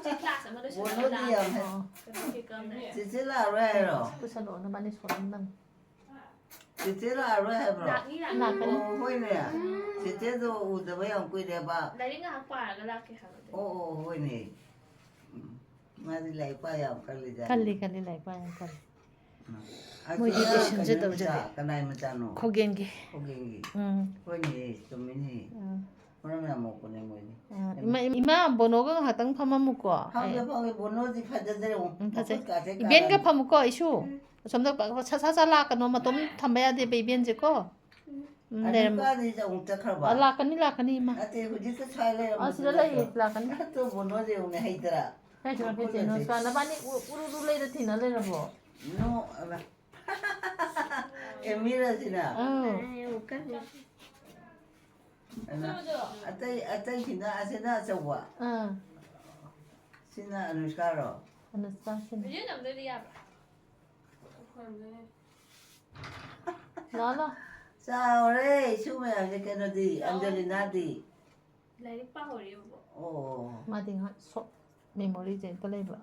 ꯆꯦ class ꯑꯃ ꯂꯣꯏꯁꯜꯂꯒ ꯕꯣꯅꯣꯗꯤ ꯌꯥꯝ ꯂꯥꯛꯑꯒꯦ꯫ ꯍꯩ꯫ ꯑꯣ, ꯀꯩꯅꯣ ꯀꯩꯀꯥ ꯑꯃ ꯂꯩꯔꯦ꯫ ꯆꯦꯆꯦ ꯂꯥꯛꯑꯔꯣꯏ ꯍꯥꯏꯔꯣ? ꯄꯨꯁꯜꯂꯛꯑꯣ, ꯅꯕꯥꯅꯤ ꯁꯣꯔ ꯑꯃ ꯅꯪ꯫ ꯆꯦꯆꯦ ꯂꯥꯛꯑꯔꯣꯏ ꯍꯥꯏꯕ꯭ꯔꯣ? ꯂꯥꯛꯅꯤ, ꯂꯥꯛꯅꯤ꯫ ꯂꯥꯛꯀꯅꯤ꯫ ꯑꯣ, ꯍꯣꯏꯅꯦ꯫ ꯆꯦꯆꯦꯗꯣ ꯎꯗꯕ ꯌꯥꯝ ꯀꯨꯏꯔꯦꯕ꯫ ꯂꯥꯏꯔꯤꯛ ꯉꯥꯏꯍꯥꯛ ꯄꯥꯔꯒ ꯂꯥꯛꯀꯦ ꯍꯥꯏꯕꯗꯤ꯫ ꯑꯣ, ꯑꯣ, ꯍꯣꯏꯅꯦ꯫ ꯎꯝ꯫ ꯃꯥꯗꯤ ꯂꯥꯏꯔꯤꯛ ꯄꯥ ꯌꯥꯝ ꯀꯜꯂꯤꯖꯥꯠꯅꯤ꯫ ꯀꯜꯂꯤ, ꯀꯜꯂꯤ, ꯂꯥꯏꯔꯤꯛ ꯄꯥ ꯌꯥꯝ ꯀꯜꯂꯤ꯫ ꯎꯝ꯫ ꯃꯣꯏꯗꯤ ꯑꯗꯨꯅ tuition ꯀꯩꯅꯣ ꯆꯠꯇꯧ ꯃꯆꯥ, ꯆꯠꯇꯦ꯫ ꯀꯅꯥꯏ ꯃꯆꯥꯅꯣ? ꯈꯣꯒꯦꯟꯒꯤ꯫ ꯈꯣꯒꯦꯟꯒꯤ꯫ ꯎꯝ꯫ ꯍꯣꯏꯅꯦ, ꯆꯨꯝꯃꯤꯅꯦ꯫ ꯎꯝ꯫ ꯃꯔꯝ ꯌꯥꯝ ꯃꯣꯛꯄꯅꯦ ꯃꯣꯏꯗꯤ꯫ ꯑ, ꯏꯃꯥ, ꯏꯃꯥ ꯕꯣꯅꯣꯒ ꯉꯥꯏꯍꯥꯛꯇꯪ ꯐꯝꯃꯝꯃꯨꯀꯣ꯫ ꯐꯝꯒꯦ, ꯑꯩ ꯐꯝꯒꯦ, ꯕꯣꯅꯣꯗꯤ ꯐꯖꯗ꯭ꯔꯦ꯫ ꯎꯝ, ꯐꯖꯩ꯫ ꯃꯈꯨꯠ ꯀꯥꯁꯦ ꯏꯕꯦꯟꯒ ꯀꯥꯔꯝ-, ꯐꯝꯃꯨꯀꯣ, ꯏꯁꯨ꯫ ꯑꯁꯣꯝꯗ ꯁꯠ ꯁꯠ ꯁꯠ ꯂꯥꯛꯀꯅꯣ, ꯃꯇꯣꯝ ꯊꯝꯕ ꯌꯥꯗꯦꯕ ꯏꯕꯦꯟꯁꯦꯀꯣ꯫ ꯎꯝ, ꯑꯗꯨ ꯂꯩꯔꯝꯃꯣ꯫ ꯀꯥꯗꯤ ꯑꯃꯨꯛ ꯆꯠꯈ꯭ꯔꯕ? ꯑ, ꯂꯥꯛꯀꯅꯤ, ꯂꯥꯛꯀꯅꯤ, ꯏꯃꯥ꯫ ꯅꯠꯇꯦ, ꯍꯧꯖꯤꯛꯇ ꯁ꯭ꯋꯥꯏ ꯂꯩꯔꯝꯕꯗꯨ ꯑ, ꯁꯤꯗ ꯂꯩꯌꯦ, ꯅꯠꯇ꯭ꯔꯣ? ꯂꯥꯛꯀꯅꯤ꯫ ꯅꯠꯇ꯭ꯔꯣ, ꯕꯣꯅꯣꯁꯦ ꯌꯦꯡꯉꯨꯅꯦ, ꯍꯩꯇ꯭ꯔꯥ? ꯀꯥꯏ ꯆꯠꯈ꯭ꯔꯒꯦ ꯆꯦ ꯅꯣꯁꯀꯥ? ꯅꯕꯥꯅꯤ ꯎ-, ꯎꯔꯨ ꯎꯔꯨ ꯂꯩꯔ ꯊꯤꯅ ꯂꯩꯔꯕꯣ? ꯅꯣ, ꯑꯕ꯫ ꯑꯦꯃꯤꯔ ꯁꯤꯅ? ꯑꯧ꯫ ꯑꯗ ꯑꯇꯩ, ꯑꯇꯩꯁꯤꯅ, ꯑꯁꯤꯅ ꯑꯆꯧꯕ꯫ ꯑꯥ꯫ ꯁꯤꯅ ꯑꯅꯨꯁꯀꯥꯔꯣ? ꯑꯅꯨꯁꯀꯥ ꯁꯤꯅ꯫ ꯍꯧꯖꯤꯛ ꯅꯝꯗꯣꯏꯗꯤ ꯌꯥꯕ꯭ꯔꯥ? ꯂꯥꯛꯑꯣ, ꯂꯥꯛꯑꯣ꯫ ꯆꯥꯎꯔꯦ, ꯏꯁꯨ ꯃꯌꯥꯝꯁꯦ꯫ ꯀꯩꯅꯣꯗꯤ, ꯑꯟꯖꯂꯤꯅꯥꯗꯤ? ꯂꯥꯏꯔꯤꯛ ꯄꯥꯍꯧꯔꯤꯕꯀꯣ꯫ ꯑꯣ꯫ ꯃꯥꯗꯤ ꯉꯥꯏꯍꯥꯛ ꯁꯣ-, memory ꯁꯦ ꯍꯦꯛꯇ ꯂꯩꯕ꯫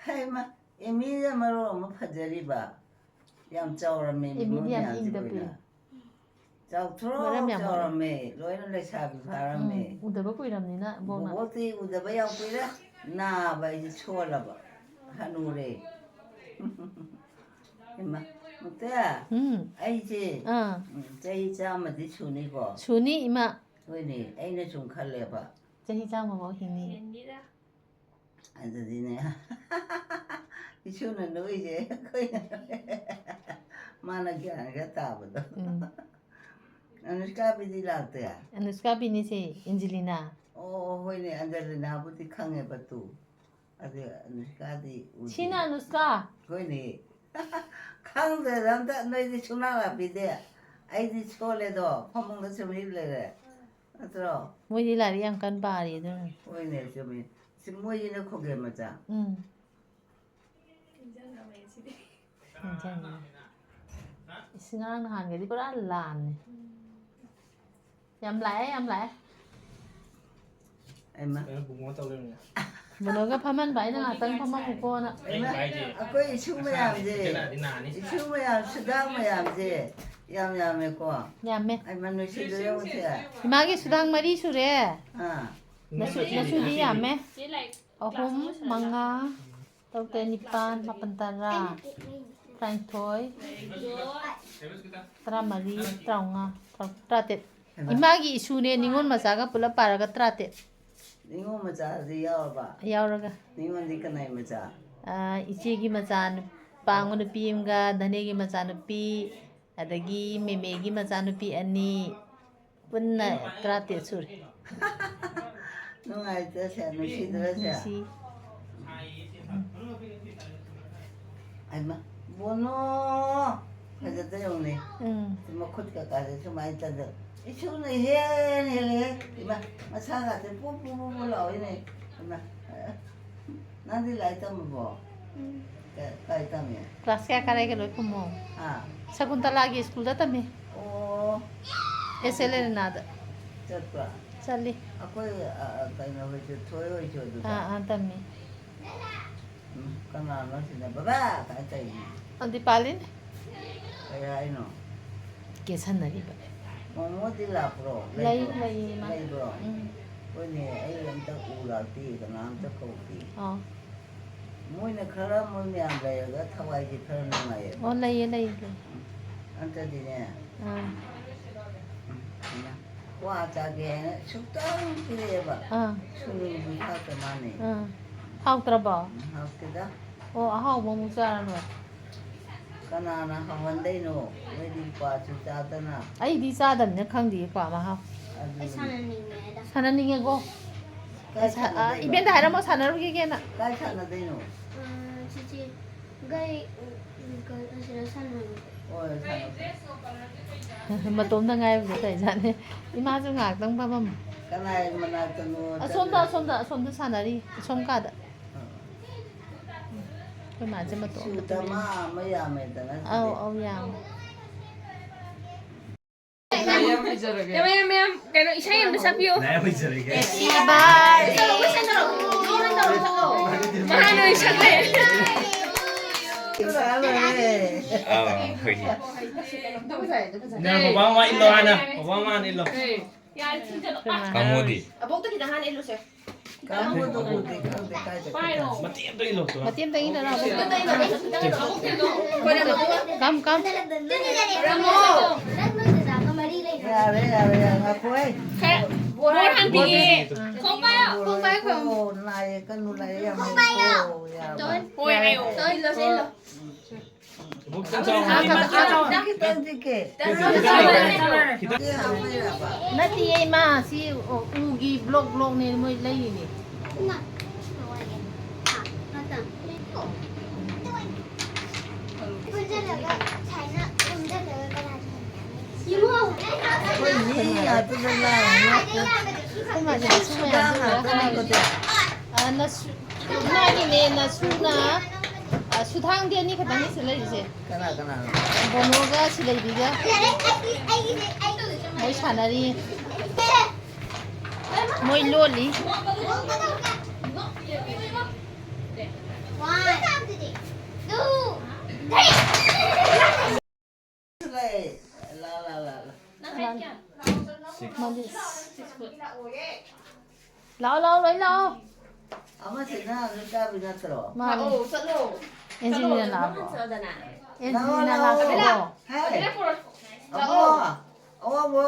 ꯍꯩꯃꯥ, ꯑꯦꯃꯤꯅ ꯃꯔꯣꯟ ꯑꯃ ꯐꯖꯔꯤꯕ꯫ ꯌꯥꯝ ꯆꯥꯎꯔꯝꯃꯦ, ꯑꯦꯃꯤꯗꯤ ꯃꯤꯉꯣꯟ ꯌꯥꯝ ꯃꯌꯥꯝꯁꯦ ꯏꯪ ꯇꯞꯄꯤ꯫ ꯂꯣꯏꯅ꯫ ꯆꯥꯎꯊ꯭ꯔꯣꯛ ꯃꯔꯝ ꯌꯥꯝ ꯃꯣꯛꯑꯦ꯫ ꯆꯥꯎꯔꯝꯃꯦ, ꯂꯣꯏꯅ ꯂꯩꯁꯥꯕꯤ ꯐꯥꯔꯝꯃꯦ꯫ ꯎꯝ, ꯎꯗꯕ ꯀꯨꯏꯔꯕꯅꯤꯅ ꯕꯣꯛꯅ꯫ ꯕꯣꯕꯣꯛꯇꯤ ꯎꯗꯕ ꯌꯥꯝ ꯀꯨꯏꯔꯦ, ꯅꯥꯕ ꯑꯩꯁꯦ ꯁꯣꯜꯂꯕ, ꯍꯅꯨꯔꯦ꯫ ꯏꯃꯥ, ꯃꯨꯛꯇ, ꯎꯝ꯫ ꯑꯩꯁꯦ, ꯑꯥ꯫ ꯎꯝ, ꯆꯍꯤ ꯆꯥꯝꯃꯗꯤ ꯁꯨꯅꯤꯀꯣ? ꯁꯨꯅꯤ, ꯏꯃꯥ꯫ ꯍꯣꯏꯅꯦ, ꯑꯩꯅ ꯁꯨꯝ ꯈꯜꯂꯦꯕ꯫ ꯆꯍꯤ ꯆꯥꯝꯃꯐꯥꯎ ꯍꯤꯡꯅꯤ꯫ ꯍꯦꯟꯅꯤꯗ꯫ ꯑꯗꯨꯗꯤꯅꯦ, ꯏꯁꯨꯅ ꯅꯣꯛꯏꯁꯦ ꯑꯩꯈꯣꯏꯅ, ꯃꯥꯅ ꯒ꯭ꯌꯥꯟ ꯈꯔ ꯇꯥꯕꯗꯣ꯫ ꯎꯝ꯫ ꯑꯅꯨꯁꯀꯥꯕꯤꯗꯤ ꯂꯥꯛꯇꯦ? ꯑꯅꯨꯁꯀꯥꯕꯤꯅꯤꯁꯦ, ꯑꯦꯟꯖꯦꯂꯤꯅꯥ꯫ ꯑꯣ, ꯍꯣꯏꯅꯦ, ꯑꯟꯖꯂꯤꯅꯥꯕꯨꯗꯤ ꯈꯪꯉꯦꯕ ꯇꯨ꯫ ꯑꯗꯨ ꯑꯅꯨꯁꯀꯥꯗꯤ ꯎꯗꯦ꯫ ꯁꯤꯅ ꯑꯅꯨꯁꯀꯥ? ꯍꯣꯏꯅꯦ꯫ ꯈꯪꯗ꯭ꯔꯦꯗ ꯑꯝꯇ, ꯅꯣꯏꯗꯤ ꯁꯨꯡꯂꯥꯛ ꯂꯥꯛꯄꯤꯗꯦ꯫ ꯑꯩꯗꯤ ꯁꯣꯜꯂꯦꯗꯣ, ꯐꯃꯨꯡꯗ ꯁꯨꯝ ꯍꯤꯞ ꯂꯩꯔꯦ꯫ ꯅꯠꯇ꯭ꯔꯣ? ꯃꯣꯏꯗꯤ ꯂꯥꯏꯔꯤꯛ ꯌꯥꯝ ꯀꯟꯅ ꯄꯥꯔꯤ ꯑꯗꯨꯅꯅꯦ꯫ ꯍꯣꯏꯅꯦ, ꯆꯨꯝꯃꯤ꯫ ꯁꯤ ꯃꯣꯏꯁꯤꯅ ꯈꯣꯒꯦ ꯃꯆꯥ꯫ ꯎꯝ꯫ ꯅꯤꯡꯁꯤꯡꯉꯦ꯫ ꯏꯁ, ꯉꯔꯥꯡ ꯅꯍꯥꯟꯒꯗꯤ ꯄꯨꯔꯥ ꯂꯥꯟꯅꯦ꯫ ꯌꯥꯝ ꯂꯥꯛꯑꯦ, ꯌꯥꯝ ꯂꯥꯛꯑꯦ꯫ ꯑꯩꯃ꯫ ꯀꯩꯅꯣ ꯕꯨꯡꯉꯣ ꯇꯧ ꯂꯩꯔꯝꯃꯦ꯫ ꯕꯨꯡꯉꯣꯒ ꯐꯝꯍꯟꯕ, ꯑꯩꯅ ꯉꯥꯛꯇꯪ ꯐꯝꯍꯟꯒꯦꯀꯣꯅ꯫ ꯑꯩꯃ, ꯑꯩꯈꯣꯏ ꯏꯁꯨ ꯃꯌꯥꯝꯁꯦ, ꯏꯁꯨ ꯃꯌꯥꯝ, ꯁꯨꯗꯥꯡ ꯃꯌꯥꯝꯁꯦ ꯌꯥꯝ ꯌꯥꯝꯃꯦꯀꯣ꯫ ꯌꯥꯝꯃꯦ꯫ ꯑꯩꯃ, ꯅꯨꯡꯁꯤꯗ꯭ꯔꯣ ꯌꯦꯡꯉꯨꯁꯦ꯫ ꯏꯃꯥꯒꯤ ꯁꯨꯗꯥꯡ ꯃꯔꯤ ꯁꯨꯔꯦ꯫ ꯑꯥ꯫ ꯅꯁꯨ-, ꯅꯁꯨꯗꯤ ꯌꯥꯝꯃꯦ꯫ ꯑꯍꯨꯝ, ꯃꯉꯥ, ꯇꯔꯨꯛ, ꯇꯔꯦꯠ, ꯅꯤꯄꯥꯟ, ꯃꯥꯄꯟ, ꯇꯔꯥ, ꯇꯔꯥꯅꯤꯊꯣꯏ, ꯇꯔꯥꯃꯔꯤ, ꯇꯔꯥꯃꯉꯥ, ꯇꯔꯥꯇꯔꯦꯠ꯫ ꯍꯩꯃꯥ꯫ ꯏꯃꯥꯒꯤ ꯏꯁꯨꯅꯦ, ꯅꯤꯉꯣꯜ ꯃꯆꯥꯒ ꯄꯨꯂꯞ ꯄꯥꯔꯒ ꯇꯔꯥꯇꯔꯦꯠ꯫ ꯅꯤꯉꯣꯜ ꯃꯆꯥꯗꯤ ꯌꯥꯎꯔꯕ? ꯌꯥꯎꯔꯒ꯫ ꯅꯤꯉꯣꯜꯗꯤ ꯀꯅꯥꯏ ꯃꯆꯥ? ꯑꯥ, ꯏꯆꯦꯒꯤ ꯃꯆꯥ ꯅꯨꯄꯥ ꯑꯃꯒ ꯅꯨꯄꯤ ꯑꯃꯒ, ꯙꯅꯦꯒꯤ ꯃꯆꯥꯅꯨꯄꯤ, ꯑꯗꯒꯤ ꯃꯦꯃꯦꯒꯤ ꯃꯆꯥꯅꯨꯄꯤ ꯑꯅꯤ, ꯄꯨꯟꯅ ꯇꯔꯥꯇꯔꯦꯠ ꯁꯨꯔꯦ꯫ ꯅꯨꯡꯉꯥꯏꯇ꯭ꯔꯁꯦ, ꯅꯨꯡꯁꯤꯗ꯭ꯔꯁꯦ꯫ ꯅꯨꯡꯁꯤ꯫ ꯑꯩꯃ, ꯕꯣꯅꯣ! ꯐꯖꯗ ꯌꯦꯡꯉꯨꯅꯦ꯫ ꯎꯝ꯫ ꯃꯈꯨꯠ ꯀꯩꯀꯥꯁꯦ ꯁꯨꯃꯥꯏꯅ ꯇꯧꯗꯅ꯫ ꯏꯁꯨꯅ ꯏꯍꯦꯟ ꯍꯦꯜꯂꯦꯍꯦ꯫ ꯏꯃꯥ, ꯃꯁꯥꯒꯁꯦ ꯄꯨ ꯄꯨ ꯄꯨ ꯄꯨ ꯂꯥꯎꯏꯅꯦ꯫ ꯏꯃꯥ, ꯅꯪꯗꯤ ꯂꯥꯏꯔꯤꯛ ꯇꯝꯃꯕꯣ? ꯎꯝ꯫ ꯀ-, ꯀꯥꯏ ꯇꯝꯃꯤ? ꯀ꯭ꯂꯥꯁ ꯀꯌꯥ ꯀꯥꯔꯛꯏꯒꯦ ꯂꯣꯏ ꯈꯨꯝꯃꯣ꯫ ꯍꯥ? ꯁꯀꯨꯟꯇꯂꯥꯒꯤ ꯁ꯭ꯀꯨꯜꯗ ꯇꯝꯃꯤ꯫ ꯑꯣ꯫ ꯑꯦꯁ ꯑꯦꯜ ꯑꯦꯔꯦꯅꯥꯗ꯫ ꯆꯠꯄ꯭ꯔꯥ? ꯆꯠꯂꯤ꯫ ꯑꯩꯈꯣꯏ, ꯑ, ꯑ, ꯀꯩꯅꯣ ꯍꯣꯏꯁꯨ, ꯊꯣꯏ ꯍꯣꯏꯁꯨ ꯑꯗꯨꯗ? ꯑꯥ, ꯑꯥ, ꯇꯝꯃꯤ꯫ ꯎꯝ, ꯀꯅꯥꯅꯣ ꯁꯤꯅ "ꯕꯕꯥ" ꯀꯥꯏ ꯇꯧꯔꯤꯁꯤꯅ? ꯑ, ꯗꯤꯄꯥꯂꯤꯅꯤ꯫ ꯀꯩ ꯍꯥꯏꯅꯣ? ꯀꯦꯁꯟꯅꯔꯤꯕ꯫ ꯃꯣꯃꯣꯗꯤ ꯂꯥꯛꯄ꯭ꯔꯣ? ꯂꯩ, ꯂꯩꯕ꯭ꯔꯣ? ꯂꯩꯌꯦ, ꯏꯃꯥ꯫ ꯂꯩꯕ꯭ꯔꯣ? ꯎꯝ꯫ ꯍꯣꯏꯅꯦ, ꯑꯩ ꯑꯝꯇ ꯎ ꯂꯥꯛꯇꯦ, ꯀꯅꯥꯝꯇ ꯀꯧꯗꯦ꯫ ꯑꯥ꯫ ꯃꯣꯏꯅ ꯈꯔ ꯃꯣꯏ ꯃꯌꯥꯝ ꯂꯩꯔꯒ ꯊꯋꯥꯏꯁꯦ ꯈꯔ ꯅꯨꯡꯉꯥꯏꯌꯦꯕ꯫ ꯑꯣ, ꯂꯩꯌꯦ, ꯂꯩꯌꯦ, ꯂꯩꯌꯦ꯫ ꯑꯝꯇꯗꯤꯅꯦ, ꯑꯥ꯫ ꯎꯝ, ꯀ꯭ꯋꯥ ꯆꯥꯒꯦ ꯍꯥꯏꯅ ꯁꯨꯛꯇꯪ ꯄꯤꯔꯛꯑꯦꯕ꯫ ꯑꯥ꯫ ꯁꯨꯅꯨꯁꯨ ꯊꯥꯛꯇ ꯃꯥꯅꯦ꯫ ꯑꯥ꯫ ꯍꯥꯎꯇ꯭ꯔꯕꯣ? ꯎꯝ, ꯍꯥꯎꯇꯦꯗ꯫ ꯑꯣ, ꯑꯍꯥꯎꯕ ꯑꯃꯨꯛ ꯆꯥꯔ ꯂꯣꯏꯔꯦ꯫ ꯀꯅꯥꯅ ꯍꯥꯎꯍꯟꯗꯣꯏꯅꯣ? ꯅꯣꯏꯗꯤ ꯀ꯭ꯋꯥꯁꯨ ꯆꯥꯗꯅ꯫ ꯑꯩꯗꯤ ꯆꯥꯗꯕꯅꯤꯅ ꯈꯪꯗꯦ ꯀ꯭ꯋꯥ ꯃꯍꯥꯎ꯫ ꯑꯗꯨꯅꯤ꯫ ꯑꯩ ꯁꯥꯟꯅꯅꯤꯡꯉꯦꯗ꯫ ꯁꯥꯟꯅꯅꯤꯡꯉꯦꯀꯣ? ꯀꯥꯏ ꯑꯁ, ꯑ, ꯁꯥꯟꯅꯗꯣꯏꯅꯣ? ꯏꯕꯦꯟꯗ ꯍꯥꯏꯔꯝꯃꯣ, ꯁꯥꯟꯅꯔꯨꯒꯦ ꯀꯦꯅ꯫ ꯀꯥꯏ ꯁꯥꯟꯅꯗꯣꯏꯅꯣ? ꯑ, ꯆꯤꯆꯦ, ꯒꯩ, ꯎꯝ, ꯀ-, ꯑꯁꯤꯗ ꯁꯥꯟꯅꯔꯨꯒꯦ꯫ ꯍꯣꯏ, ꯁꯥꯟꯅꯁꯤ꯫ ꯃꯇꯣꯝꯇ ꯉꯥꯏꯕꯗ ꯇꯧꯔꯤꯖꯥꯠꯅꯤ꯫ ꯏꯃꯥꯁꯨ ꯉꯥꯏꯍꯥꯛꯇꯪ ꯐꯝꯃꯝꯃꯨ꯫ ꯀꯅꯥꯏ ꯃꯅꯥꯛꯇꯅꯣ ꯑꯁꯣꯝꯗ, ꯆꯠꯂꯤꯗꯣ? ꯑꯁꯣꯝꯗ, ꯑꯁꯣꯝꯗ ꯁꯥꯟꯅꯔꯤ, ꯑꯁꯣꯝ ꯀꯥꯗ꯫ ꯑꯥ꯫ ꯑꯩꯈꯣꯏ ꯃꯥꯁꯦ ꯃꯇꯣꯝꯇ ꯁꯨꯗ ꯃꯥ ꯑꯃ ꯌꯥꯝꯃꯦꯗꯅ ꯑꯧ, ꯁꯤꯗꯤ꯫ ꯑꯧ, ꯌꯥꯝꯃꯦ꯫ ꯌꯥꯝ ꯍꯩꯖꯔꯒꯦ꯫ ꯌꯥꯝ, ꯌꯥꯝ, ꯌꯥꯝ, ꯀꯩꯅꯣ, ꯏꯁꯩ ꯑꯃ ꯁꯛꯄꯤꯌꯣ꯫ ꯂꯥꯏ ꯍꯩꯖꯔꯒꯦ꯫ ꯃꯍꯥ ꯅꯣꯏ ꯁꯛꯂꯦ꯫ ꯑꯥ, ꯍꯣꯏ꯫ ꯅꯪ ꯕꯕꯥ ꯃꯃꯥ ꯏꯜꯂꯣ ꯍꯥꯟꯅ꯫ ꯕꯕꯥ ꯃꯃꯥ ꯍꯥꯟꯅ ꯏꯜꯂꯣ꯫ ꯌꯥꯔꯦ, ꯊꯤꯟꯖꯜꯂꯣ꯫ ꯀꯥꯡꯉꯣꯗꯤ? ꯑꯕꯣꯛꯇ ꯈꯤꯇꯪ ꯍꯥꯟꯅ ꯏꯜꯂꯨꯁꯦ꯫ ꯀꯥꯡꯕꯨꯗꯨꯕꯨꯗꯤ ꯈꯪꯗꯦ ꯀꯥꯏꯗ ꯄꯥꯏꯔꯣ꯫ ꯃꯇꯦꯛ ꯑꯝꯇ ꯏꯜꯂꯣ꯫ ꯃꯇꯦꯛ ꯑꯝꯇ ꯏꯜꯂꯣ, ꯅꯪ꯫ ꯀꯝ, ꯀꯝ꯫ ꯌꯥꯔꯦ, ꯌꯥꯔꯦ, ꯌꯥꯔꯦ, ꯉꯥꯏꯈꯣ, ꯍꯩ꯫ ꯈꯔ ꯕꯣꯔ ꯍꯥꯟꯕꯤꯒꯦ꯫ ꯈꯣꯡ ꯄꯥꯏꯌꯣ꯫ ꯈꯣꯡ ꯄꯥꯏꯌꯣ, ꯈꯣꯡ꯫ ꯑꯣ, ꯅꯥꯏꯌꯦ, ꯀꯟꯅꯨ ꯂꯥꯏꯌꯦ, ꯌꯥꯝ ꯍꯩꯀꯣ, ꯌꯥꯝ꯫ ꯍꯣꯏ, ꯍꯥꯏꯌꯣ꯫ ꯏꯜꯂꯣ, ꯏꯜꯂꯣ꯫ ꯅꯠꯇꯤꯌꯦ, ꯏꯃꯥ, ꯁꯤ, ꯑꯣ, ꯎꯒꯤ ꯕ꯭ꯂꯣꯛ ꯕ꯭ꯂꯣꯛꯅꯦ ꯃꯣꯏ ꯂꯩꯔꯤꯅꯦ꯫ ꯑꯩꯈꯣꯏ ꯃꯤ ꯉꯥꯛꯇꯗ ꯂꯥꯡꯉꯤ ꯉꯥꯛꯇ꯫ ꯑꯩꯈꯣꯏ ꯃꯥꯁꯦ ꯃꯁꯨ ꯁꯨꯗꯥ ꯃꯌꯥꯝꯁꯦ ꯉꯥꯛꯇꯅꯤ ꯂꯣꯏ ꯀꯣ꯫ ꯑ, ꯅꯁꯨ-, ꯏꯃꯥꯒꯤꯅꯦ, ꯅꯁꯨꯅ, ꯑ, ꯁꯨꯗꯥꯡꯗꯤ ꯑꯅꯤ ꯈꯛꯇꯅꯤ ꯁꯤ ꯂꯩꯔꯤꯁꯦ꯫ ꯀꯅꯥ ꯀꯅꯥꯅꯣ? ꯕꯣꯅꯣꯒ ꯁꯤꯂꯩꯕꯤꯒ ꯃꯣꯏ ꯁꯥꯟꯅꯔꯤ꯫ ꯃꯣꯏ ꯂꯣꯜꯂꯤ꯫ ꯂꯩ꯫ ꯂꯥ, ꯂꯥ, ꯂꯥ, ꯂꯥ꯫ ꯃꯥꯗꯤ ꯂꯥꯛꯑꯣ, ꯂꯥꯛꯑꯣ, ꯂꯣꯏ ꯂꯥꯛꯑꯣ꯫ ꯑꯃꯁꯤꯅ ꯑꯃꯦꯔꯤꯀꯥꯕꯤ ꯅꯠꯇ꯭ꯔꯣ? ꯃꯥꯅꯤ꯫ ꯂꯥꯛꯑꯣ, ꯆꯠꯂꯣ꯫ ꯑꯦꯟꯖꯤꯅꯤꯌꯥ ꯆꯠꯂꯣ, ꯂꯥꯛꯑꯕꯣ? ꯆꯠꯂꯣꯗꯅ꯫ ꯑꯦꯟꯖꯤꯅꯤꯌꯥ ꯂꯥꯛꯑꯣ, ꯂꯥꯛꯑꯣ꯫ ꯂꯥꯛꯑꯣ꯫ ꯍꯦ꯫ ꯑꯗꯨꯗ ꯄꯨꯔꯛ-, ꯑꯕꯣ, ꯂꯥꯛꯑꯣ꯫ ꯑꯕꯣ, ꯑꯕꯣ꯫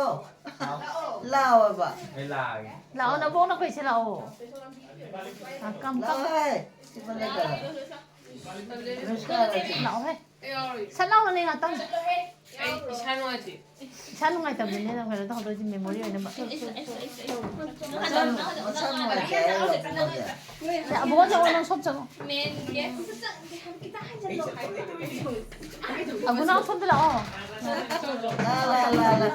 ꯂꯥꯛꯑꯣꯕ꯫ ꯑꯩ ꯂꯥꯛꯑꯒꯦ꯫ ꯂꯥꯛꯑꯣ, ꯅꯕꯣꯛꯅ ꯑꯩꯈꯣꯏ ꯁꯤ ꯂꯥꯛꯑꯣ꯫ ꯑ, ꯀꯝ, ꯀꯝ꯫ ꯂꯥꯛꯑꯣꯍꯦ꯫ ꯁꯤ ꯃꯅꯥꯛꯇ꯫ ꯂꯥꯛꯑꯣꯍꯦ꯫ ꯁꯠ ꯂꯥꯎꯅꯅꯦ ꯉꯥꯛꯇꯪ꯫ ꯑꯩ ꯏꯁꯥ ꯅꯨꯡꯉꯥꯏꯇꯦ꯫ ꯏꯁꯥ ꯅꯨꯡꯉꯥꯏꯇꯕꯅꯤꯅꯦ ꯅꯪ ꯀꯩꯅꯣ ꯇꯧꯍꯧꯗꯣꯏꯁꯦ memory ꯑꯣꯏꯅꯕ꯫ ꯃꯁꯥ ꯅꯨꯡꯉꯥꯏꯇꯦ ꯍꯥꯏꯔꯣ, ꯑꯕꯨꯡꯉꯣꯗꯤ? ꯑꯦ, ꯑꯕꯨꯡꯉꯣ ꯆꯪꯉꯣ, ꯅꯪ ꯁꯣꯝ ꯆꯪꯉꯣ꯫ ꯑꯕꯨꯡꯉꯣ ꯁꯣꯝꯗ ꯂꯥꯛꯑꯣ꯫ ꯂꯥ, ꯂꯥ, ꯂꯥ, ꯂꯥ꯫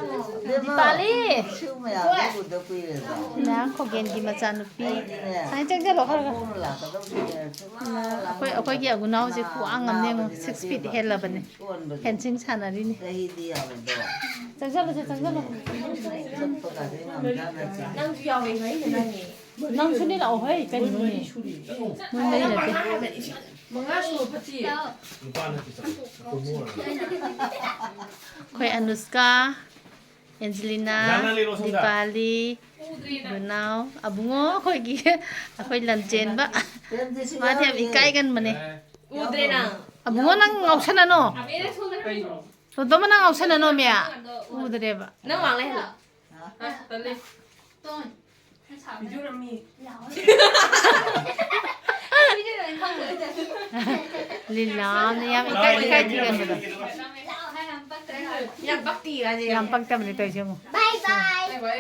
ꯕꯦꯝꯃ, ꯗꯤꯄꯥꯂꯤ! ꯁꯨ ꯃꯌꯥꯝꯗꯣ ꯎꯗ ꯀꯨꯏꯔꯦꯗ꯫ ꯅ ꯈꯣꯒꯦꯟꯒꯤ ꯃꯆꯥꯅꯨꯄꯤ꯫ ꯑꯩꯗꯤꯅꯦ, ꯁꯥꯏꯅ ꯆꯪꯁꯤꯜꯂꯣ ꯈꯔ ꯈꯔ꯫ ꯑꯕꯣꯛꯅ ꯂꯥꯛꯀꯗꯧꯁꯤꯅꯦ꯫ ꯁꯨꯡꯂꯥꯛ ꯅ ꯑꯩꯈꯣꯏ, ꯑꯩꯈꯣꯏꯒꯤ ꯑꯕꯨꯅꯥꯎꯁꯦ ꯈꯨꯋꯥꯡ ꯑꯃꯅꯦ ꯌꯦꯡꯉꯣ, ꯅꯥꯕꯗꯤ six feet ꯅꯠꯇꯦꯕ꯫ ꯍꯦꯜꯂꯕꯅꯦ꯫ ꯁꯣꯟꯕꯗꯣ꯫ Fencing ꯁꯥꯟꯅꯔꯤꯅꯦ꯫ ꯆꯍꯤꯗꯤ ꯌꯥꯝꯃꯤꯗꯣ꯫ ꯆꯪꯁꯤꯜꯂꯨꯁꯦ, ꯆꯪꯁꯤꯜꯂꯨ꯫ ꯆꯠꯄꯒꯁꯦ ꯉꯝꯖꯥꯠ ꯅꯠꯇꯦ꯫ ꯅꯪꯁꯨ ꯌꯥꯎꯋꯦ, ꯃꯔꯤꯗ ꯅꯪꯅꯦ꯫ ꯅꯪꯁꯨꯅꯦ ꯂꯥꯛꯑꯣ, ꯍꯩ, ꯀꯔꯤꯅꯣꯅꯦ? ꯃꯣꯏ ꯃꯔꯤ ꯅꯠꯇꯦ꯫ ꯃꯉꯥ ꯁꯨꯕ ꯐꯠꯇꯤꯌꯦ꯫ ꯅꯨꯄꯥ ꯅꯠꯇꯦ, ꯆꯠꯂꯣ꯫ ꯑꯩꯈꯣꯏ ꯑꯅꯨꯁꯀꯥ, ꯑꯦꯟꯖꯂꯤꯅꯥ, ꯖꯥꯅ ꯂꯩꯔꯣ ꯁꯣꯝꯗ꯫ ꯗꯤꯄꯥꯂꯤ, ꯕꯨꯅꯥꯎ, ꯑꯕꯨꯡꯉꯣ ꯑꯩꯈꯣꯏꯒꯤ, ꯑꯩꯈꯣꯏ ꯂꯝꯆꯦꯟꯕ꯫ ꯃꯥꯗꯤ ꯌꯥꯝ ꯏꯀꯥꯏꯒꯟꯕꯅꯦ꯫ ꯎꯗ꯭ꯔꯦ ꯅꯪ꯫ ꯑꯕꯨꯡꯉꯣ, ꯅꯪ ꯉꯥꯎꯁꯟꯅꯅꯣ꯫ ꯀꯩꯅꯣ? ꯇꯣꯟꯇꯣꯝꯕ, ꯅꯪ ꯉꯥꯎꯁꯟꯅꯅꯣ, ꯃꯌꯥ꯫ ꯎꯗ꯭ꯔꯦꯕ꯫ ꯅꯪ ꯋꯥꯡ ꯂꯩꯍꯜꯂꯣ꯫ ꯑꯁ, ꯇꯜꯂꯦ꯫ ꯚꯤꯗꯤꯑꯣ ꯅꯝꯃꯤ꯫ ꯂꯤꯂꯥꯅ ꯌꯥꯝ ꯏꯀꯥꯏ, ꯏꯀꯥꯏ ꯊꯤꯒꯟꯕꯗꯣ꯫ ꯌꯥꯝ ꯄꯛꯇꯤ ꯀꯥꯏꯁꯦ ꯌꯥꯝ ꯌꯥꯝ ꯄꯛꯇꯕꯅꯦ ꯇꯧꯔꯤꯁꯦ ꯑꯃꯨꯛ꯫ ꯕꯥꯏ ꯕꯥꯏ꯫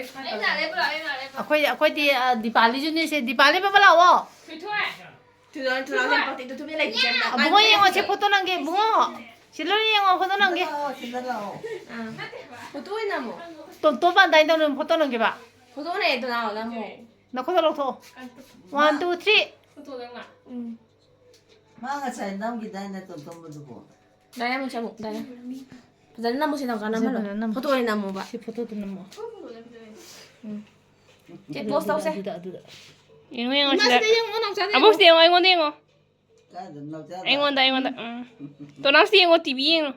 ꯑꯩꯈꯣꯏ, ꯑꯩꯈꯣꯏꯗꯤ, ꯑ, ꯗꯤꯄꯥꯂꯤꯁꯨꯅꯦ ꯁꯦ꯫ ꯗꯤꯄꯥꯂꯤ ꯕꯕꯥ ꯂꯥꯛꯑꯣ꯫ ꯊꯣꯏꯊꯣꯏ꯫ ꯊꯣꯏꯊꯣꯏ, ꯊꯣꯏꯊꯣꯏ ꯌꯥꯝ ꯄꯛꯇꯦ꯫ ꯊꯣꯏꯊꯣꯏ ꯂꯩꯇꯦ ꯌꯥꯝꯅ꯫ ꯑ, ꯕꯨꯡꯉꯣ ꯌꯦꯡꯉꯣ ꯁꯦ ꯐꯣꯇꯣ ꯅꯝꯒꯦ ꯕꯨꯡꯉꯣ꯫ ꯁꯤ ꯂꯣꯏ ꯌꯦꯡꯉꯣ ꯐꯣꯇꯣ ꯅꯝꯒꯦ꯫ ꯂꯥꯛꯑꯣ, ꯁꯤꯗ ꯂꯥꯛꯑꯣ꯫ ꯑꯥ꯫ ꯐꯣꯇꯣ ꯑꯣꯏꯅ ꯅꯝꯃꯣ꯫ ꯇꯣꯝ, ꯇꯣꯝ ꯄꯥꯟꯗꯥꯏ ꯇꯧꯅ ꯐꯣꯇꯣ ꯅꯝꯒꯦꯕ꯫ ꯐꯣꯇꯣ ꯑꯣꯏꯅ ꯑꯗꯨ ꯂꯥꯛꯑꯣ ꯅꯝꯃꯣ꯫ ꯅꯈꯨꯠꯇ ꯂꯧꯊꯣꯛꯑꯣ꯫ One, two, three꯫ ꯎꯝ꯫ ꯃꯥ ꯉꯁꯥꯏ ꯅꯝꯈꯤꯗꯥꯏꯅꯦ ꯇꯣꯟꯇꯣꯝꯕꯗꯨꯕꯣ? ꯗꯥꯏꯅꯥ ꯑꯃꯨꯛ ꯆꯪꯉꯨ, ꯗꯥꯏꯅꯥ꯫ ꯐꯖꯅ ꯅꯝꯃꯨꯁꯦ, ꯅꯥꯎꯆꯥ, ꯅꯝꯍꯜꯂꯣ꯫ ꯐꯖꯅ ꯅꯝꯃꯣ꯫ ꯐꯣꯇꯣ ꯑꯣꯏꯅ ꯅꯝꯃꯣꯕ꯫ ꯁꯤ ꯐꯣꯇꯣꯗꯨ ꯅꯝꯃꯣ꯫ ꯎꯝ꯫ ꯁꯤ post ꯇꯧꯁꯦ꯫ ꯑꯗꯨꯗ, ꯑꯗꯨꯗ꯫ ꯌꯦꯡꯉꯣ, ꯌꯦꯡꯉꯣ, ꯁꯤꯗ꯫ ꯏꯃꯥꯁꯤꯗ ꯌꯦꯡꯉꯣ, ꯅꯥꯎꯆꯥꯗ ꯌꯦꯡꯉꯣ꯫ ꯑꯕꯣꯛꯁꯤꯗ ꯌꯦꯡꯉꯣ, ꯑꯩꯉꯣꯟꯗ ꯌꯦꯡꯉꯣ꯫ ꯀꯥꯏꯗ ꯅꯥꯎꯆꯥꯗ? ꯑꯩꯉꯣꯟꯗ, ꯑꯩꯉꯣꯟꯗ꯫ ꯎꯝ꯫ ꯇꯣꯅꯥꯎꯁꯤꯗ ꯌꯦꯡꯉꯣ, ꯇꯤ ꯚꯤ ꯌꯦꯡꯉꯣ꯫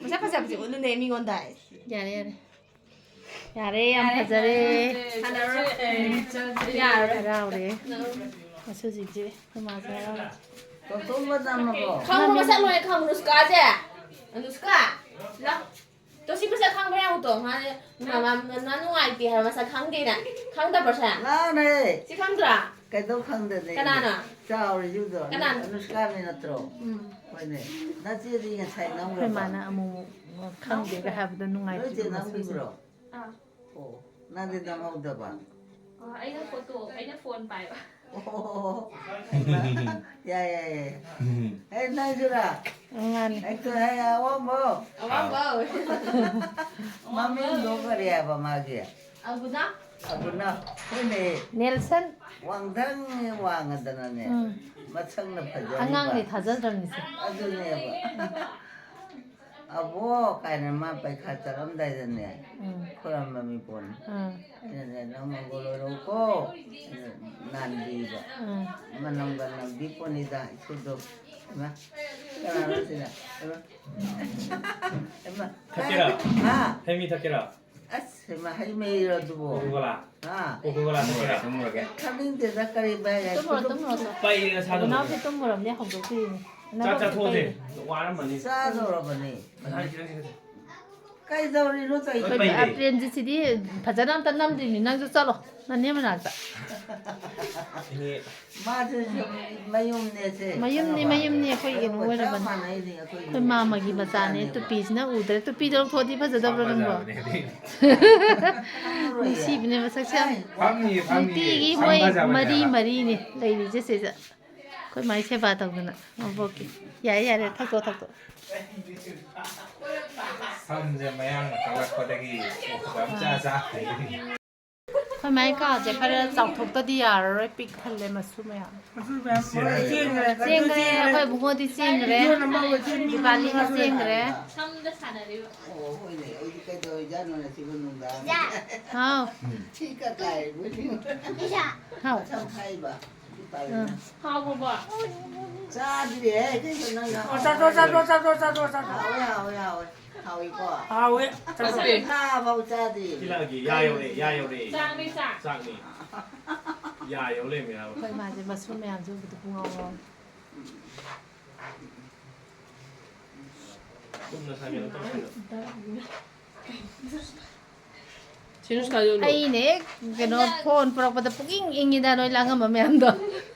ꯃꯁꯛ ꯐꯖꯕꯁꯦ ꯎꯠꯂꯨꯅꯦ ꯃꯤꯉꯣꯟꯗ꯫ ꯌꯥꯔꯦ, ꯌꯥꯔꯦ꯫ ꯌꯥꯔꯦ, ꯌꯥꯝ ꯐꯖꯔꯦ꯫ ꯁꯥꯟꯅꯔꯣ꯫ ꯌꯥꯔꯦ꯫ ꯍꯔꯥꯎꯔꯦ꯫ ꯃꯁꯨ ꯍꯧꯖꯤꯛꯁꯦ ꯑꯩꯈꯣꯏ ꯃꯥꯁꯦ ꯍꯔꯥꯎꯔꯦ꯫ ꯇꯣꯝꯕ ꯅꯝꯃꯕꯣ? ꯈꯪꯕ꯭ꯔꯣ ꯃꯁꯛ ꯂꯣꯏ ꯈꯪꯕ꯭ꯔꯣ? ꯑꯅꯨꯁꯀꯥꯁꯦ? ꯑꯅꯨꯁꯀꯥ? ꯂꯥꯎ꯫ ꯇꯣ ꯁꯤ ꯃꯁꯛ ꯈꯪꯕ꯭ꯔꯥ ꯌꯦꯡꯉꯨ ꯇꯣ꯫ ꯃꯥ, ꯃꯥ, ꯃꯥ, ꯃꯥ ꯅꯨꯡꯉꯥꯏꯇꯦ ꯍꯥꯏꯕ ꯃꯁꯛ ꯈꯪꯗꯦꯅ꯫ ꯈꯪꯗꯕ꯭ꯔꯣ ꯁꯦ? ꯃꯥꯅꯦ꯫ ꯁꯤ ꯈꯪꯗ꯭ꯔꯥ? ꯀꯩꯗꯧ ꯈꯪꯗꯅꯤ? ꯀꯅꯥꯅꯣ? ꯆꯥꯎꯔꯤꯁꯤꯗꯣ꯫ ꯀꯅꯥꯅꯣ? ꯑꯅꯨꯁꯀꯥꯅꯤ ꯅꯠꯇ꯭ꯔꯣ? ꯎꯝ꯫ ꯍꯣꯏꯅꯦ꯫ ꯅꯆꯦꯗꯤ ꯉꯁꯥꯏ ꯑꯩꯈꯣꯏ ꯅꯝꯈ꯭ꯔꯕ? ꯃꯥꯅ ꯑꯃꯨꯛ ꯑꯃꯨꯛ ꯈꯪꯗꯦꯒ ꯍꯥꯏꯕꯗ ꯅꯣꯏ ꯆꯦ ꯅꯨꯡꯉꯥꯏꯇꯦ ꯃꯁꯤꯁꯦ꯫ ꯅꯝꯈꯤꯕ꯭ꯔꯣ? ꯑꯥ꯫ ꯑꯣ, ꯅꯪꯗꯤ ꯅꯝꯍꯧꯗꯕ? ꯑꯣ, ꯑꯩꯅ ꯐꯣꯇꯣ, ꯑꯩꯅ ꯐꯣꯟ ꯄꯥꯏꯕ꯫ ꯑꯣ, ꯍꯩꯃꯥ꯫ ꯌꯥꯏ, ꯌꯥꯏ, ꯌꯥꯏ꯫ ꯑꯦ, ꯅꯪꯁꯨꯔꯥ? ꯑꯉꯥꯡꯅꯤ꯫ ꯑꯩ ꯀꯩ ꯍꯥꯏ, ꯑꯋꯥꯡꯕꯧ? ꯑꯋꯥꯡꯕꯧ꯫ ꯃꯃꯤꯡꯗꯣ ꯀꯔꯤ ꯍꯥꯏꯕ ꯃꯥꯒꯤ? ꯑꯕꯨꯅꯥ꯫ ꯑꯕꯨꯅꯥ꯫ ꯍꯣꯏꯅꯦ꯫ ꯅꯦꯜꯁꯟ꯫ ꯋꯥꯡꯗꯪ ꯋꯥꯡꯉꯗꯅꯅꯦ꯫ ꯎꯝ꯫ ꯃꯁꯛꯅ ꯐꯖꯔꯤꯕ꯫ ꯑꯉꯥꯡꯅꯤ ꯊꯥꯖꯗ꯭ꯔꯕꯅꯤꯁꯦ꯫ ꯑꯗꯨꯅꯦꯕ꯫ ꯑꯕꯣ ꯀꯥꯏꯅ ꯃꯥ ꯄꯩꯈꯥ ꯆꯠꯂꯝꯗꯥꯏꯗꯅꯦ, ꯎꯝ꯫ ꯈꯣꯏꯔꯝꯕ ꯃꯤꯄꯣꯠꯅꯤ꯫ ꯎꯝ꯫ ꯑꯩꯅꯅꯦ, "ꯅꯪ ꯃꯪꯒꯣꯜ ꯑꯣꯏꯔꯛꯎꯀꯣ" ꯅꯥꯟꯕꯤꯕ꯫ ꯎꯝ꯫ ꯃꯅꯝꯒ ꯅꯝꯕꯤ ꯄꯣꯠꯅꯤꯗ ꯏꯁꯨꯗꯣ꯫ ꯏꯃꯥ, ꯀꯅꯥꯅꯣ ꯁꯤꯅ? ꯏꯃꯥ꯫ ꯏꯃꯥ꯫ ꯊꯛꯀꯦꯔꯥ? ꯍꯥ? ꯍꯩ ꯃꯍꯤ ꯊꯛꯀꯦꯔꯥ? ꯑꯁ, ꯍꯩꯃꯥ, ꯍꯩ ꯃꯍꯤꯔꯣ ꯑꯗꯨꯕꯣ? Coca Cola. ꯍꯥ? ꯀꯣꯀꯣ ꯀꯣꯂꯥ ꯊꯛꯀꯦꯔꯥ? ꯊꯛꯅꯤꯡꯗꯦꯗ, ꯀꯔꯤ ꯚꯥꯏ? ꯇꯨꯝꯃꯨꯔꯣ, ꯇꯨꯝꯃꯨꯔꯣ, ꯇꯨꯝꯃꯨꯔꯣ꯫ ꯄꯩꯔꯦ ꯅꯁꯥꯗꯣ꯫ ꯅꯅꯥꯎꯁꯦ ꯇꯨꯝꯃꯨꯔꯕꯅꯦ, ꯍꯧꯗꯣꯛꯄꯤꯔꯤꯅꯦ꯫ ꯆꯥꯛ ꯅꯅꯥꯎꯁꯦ ꯆꯥꯊꯣꯛꯑꯁꯦ꯫ ꯄꯩꯔꯦ꯫ ꯋꯥꯔꯝꯃꯅꯤ꯫ ꯆꯥꯗꯧꯔꯕꯅꯤ꯫ ꯃꯁꯥꯗꯤ ꯈꯤꯇꯪ ꯈꯤꯇꯪ꯫ ꯀꯩꯗꯧꯔꯤꯅꯣ ꯇꯧꯔꯤꯁꯦ? ꯂꯣꯏ ꯄꯩꯔꯦ꯫ ꯑ, ꯄ꯭ꯔꯦꯝꯖꯤꯠꯁꯤꯗꯤ ꯐꯖꯅ ꯑꯝꯇ ꯅꯝꯗ꯭ꯔꯤꯅꯤ꯫ ꯅꯪꯁꯨ ꯆꯠꯂꯣ, ꯅꯅꯦ ꯃꯅꯥꯛꯇ꯫ ꯏꯅꯦ꯫ ꯃꯥꯁꯨ ꯁꯨꯝ ꯃꯌꯨꯝꯅꯦꯁꯦ꯫ ꯃꯌꯨꯝꯅꯤ, ꯃꯌꯨꯝꯅꯤ, ꯑꯩꯈꯣꯏ ꯀꯩꯅꯣ ꯑꯣꯏꯔꯕꯅꯤ꯫ ꯆꯞ ꯃꯥꯟꯅꯩꯅꯦ ꯑꯩꯈꯣꯏ ꯑꯩꯈꯣꯏ ꯃꯥꯝꯃꯒꯤ ꯃꯆꯥꯅꯦ꯫ ꯇꯨꯄꯤꯁꯤꯅ ꯎꯗ꯭ꯔꯦ꯫ ꯇꯨꯄꯤꯗꯣ ꯂꯧꯊꯣꯛꯑꯗꯤ ꯐꯖꯗꯕ꯭ꯔꯣ ꯅꯪꯕꯣ? ꯐꯖꯕꯅꯦ ꯑꯗꯨꯏꯅꯦ꯫ ꯅꯨꯡꯁꯤꯕꯅꯦ ꯃꯁꯛꯁꯦ ꯌꯥꯝ꯫ ꯐꯝꯃꯤꯌꯦ, ꯐꯝꯃꯤꯌꯦ꯫ ꯅꯨꯡꯇꯤꯒꯤ ꯁꯝ ꯃꯣꯏ ꯐꯖꯕꯅꯦ ꯃꯔꯤ ꯍꯥꯏꯕ꯫ ꯃꯔꯤꯅꯦ ꯂꯩꯔꯤꯁꯦ ꯁꯤꯗ꯫ ꯑꯩꯈꯣꯏ ꯃꯥꯏ ꯁꯦꯕꯥ ꯇꯧꯗꯅ ꯃꯕꯣꯛꯀꯤ꯫ ꯌꯥꯔꯦ, ꯌꯥꯔꯦ, ꯊꯛꯇꯣꯛ, ꯊꯛꯇꯣꯛ꯫ ꯁꯝꯁꯦ ꯃꯌꯥꯡꯅ ꯀꯛꯂꯛꯄꯗꯒꯤ ꯎꯄꯨꯗ ꯑꯝ ꯆꯥ ꯆꯥ꯫ ꯑꯩꯈꯣꯏ ꯃꯥꯏ ꯀꯥꯁꯦ ꯈꯔ ꯆꯥꯎꯊꯣꯛꯇꯗꯤ ꯌꯥꯔꯔꯣꯏ, ꯄꯤꯛ ꯊꯜꯂꯦ ꯃꯁꯨ ꯃꯌꯥꯝ꯫ ꯃꯆꯨ ꯃꯌꯥꯝ ꯂꯣꯏ ꯆꯦꯟꯈ꯭ꯔꯦ꯫ ꯆꯦꯟꯈ꯭ꯔꯦ, ꯑꯩꯈꯣꯏ ꯏꯕꯨꯡꯉꯣꯗꯤ ꯆꯦꯟꯈ꯭ꯔꯦ꯫ ꯏꯕꯦꯝꯃ ꯃꯧ ꯆꯦꯟꯈ꯭ꯔꯦ꯫ ꯗꯤꯄꯥꯂꯤꯁꯨ ꯆꯦꯟꯈ꯭ꯔꯦ꯫ ꯁꯝꯗ ꯁꯥꯟꯅꯔꯤꯕ꯫ ꯑꯣ, ꯍꯣꯏꯅꯦ, ꯑꯩꯗꯤ ꯀꯩꯗꯧꯔꯤꯖꯥꯠꯅꯣꯅ ꯁꯤꯕꯨ ꯅꯨꯡꯗꯥꯡ꯫ ꯍꯥꯎ꯫ ꯁꯤ ꯀꯀꯥꯏꯕꯨ ꯅꯤꯡ-꯫ ꯍꯥꯎ꯫ ꯁꯝ ꯈꯥꯏꯕ꯫ ꯗꯤꯄꯥꯂꯤꯅ꯫ ꯎꯝ꯫ ꯍꯥꯎꯕ꯭ꯔꯣ? ꯆꯥꯗ꯭ꯔꯤꯍꯦ, ꯀꯩꯅꯣ ꯅꯪꯅ ꯑꯣ, ꯆꯥꯊꯣꯛ, ꯆꯥꯊꯣꯛ, ꯆꯥꯊꯣꯛ, ꯆꯥꯊꯣꯛ, ꯆꯥꯊꯣꯛ꯫ ꯍꯥꯎꯋꯦ, ꯍꯥꯎꯋꯦ, ꯍꯥꯎꯋꯦ꯫ ꯍꯥꯎꯋꯤꯀꯣ? ꯍꯥꯎꯋꯦ꯫ ꯆꯥꯊꯣꯛ꯫ ꯆꯥꯐꯥꯎ ꯆꯥꯗ꯭ꯔꯤ꯫ ꯊꯤꯜꯂꯛꯑꯒꯦ, ꯌꯥ ꯌꯧꯔꯦ, ꯌꯥ ꯌꯧꯔꯦ꯫ ꯆꯥꯛꯅꯤ, ꯆꯥꯛ꯫ ꯆꯥꯛꯅꯤ꯫ ꯌꯥ ꯌꯧ ꯂꯩꯔꯝꯃꯦ ꯍꯥꯏꯕ꯫ ꯑꯩꯈꯣꯏ ꯃꯥꯁꯦ ꯃꯁꯨ ꯃꯌꯥꯝꯁꯦ ꯎꯕꯗ ꯄꯨꯡꯉꯥꯎ ꯉꯥꯎꯋꯦ꯫ ꯆꯨꯝꯅ ꯁꯥꯏꯃꯦꯟ ꯑꯝꯇꯪ ꯁꯥꯏꯃꯦꯟ꯫ ꯁꯤꯅꯨꯁꯀꯥ ꯌꯣꯜꯂꯣ꯫ ꯑꯩꯅ ꯍꯦꯛ ꯀꯩꯅꯣ ꯐꯣꯟ ꯄꯨꯔꯛꯄꯗ ꯄꯨꯛꯏꯪ ꯏꯪꯉꯤꯗ ꯅꯣꯏ ꯂꯥꯡꯉꯝꯕ ꯃꯌꯥꯝꯗꯣ꯫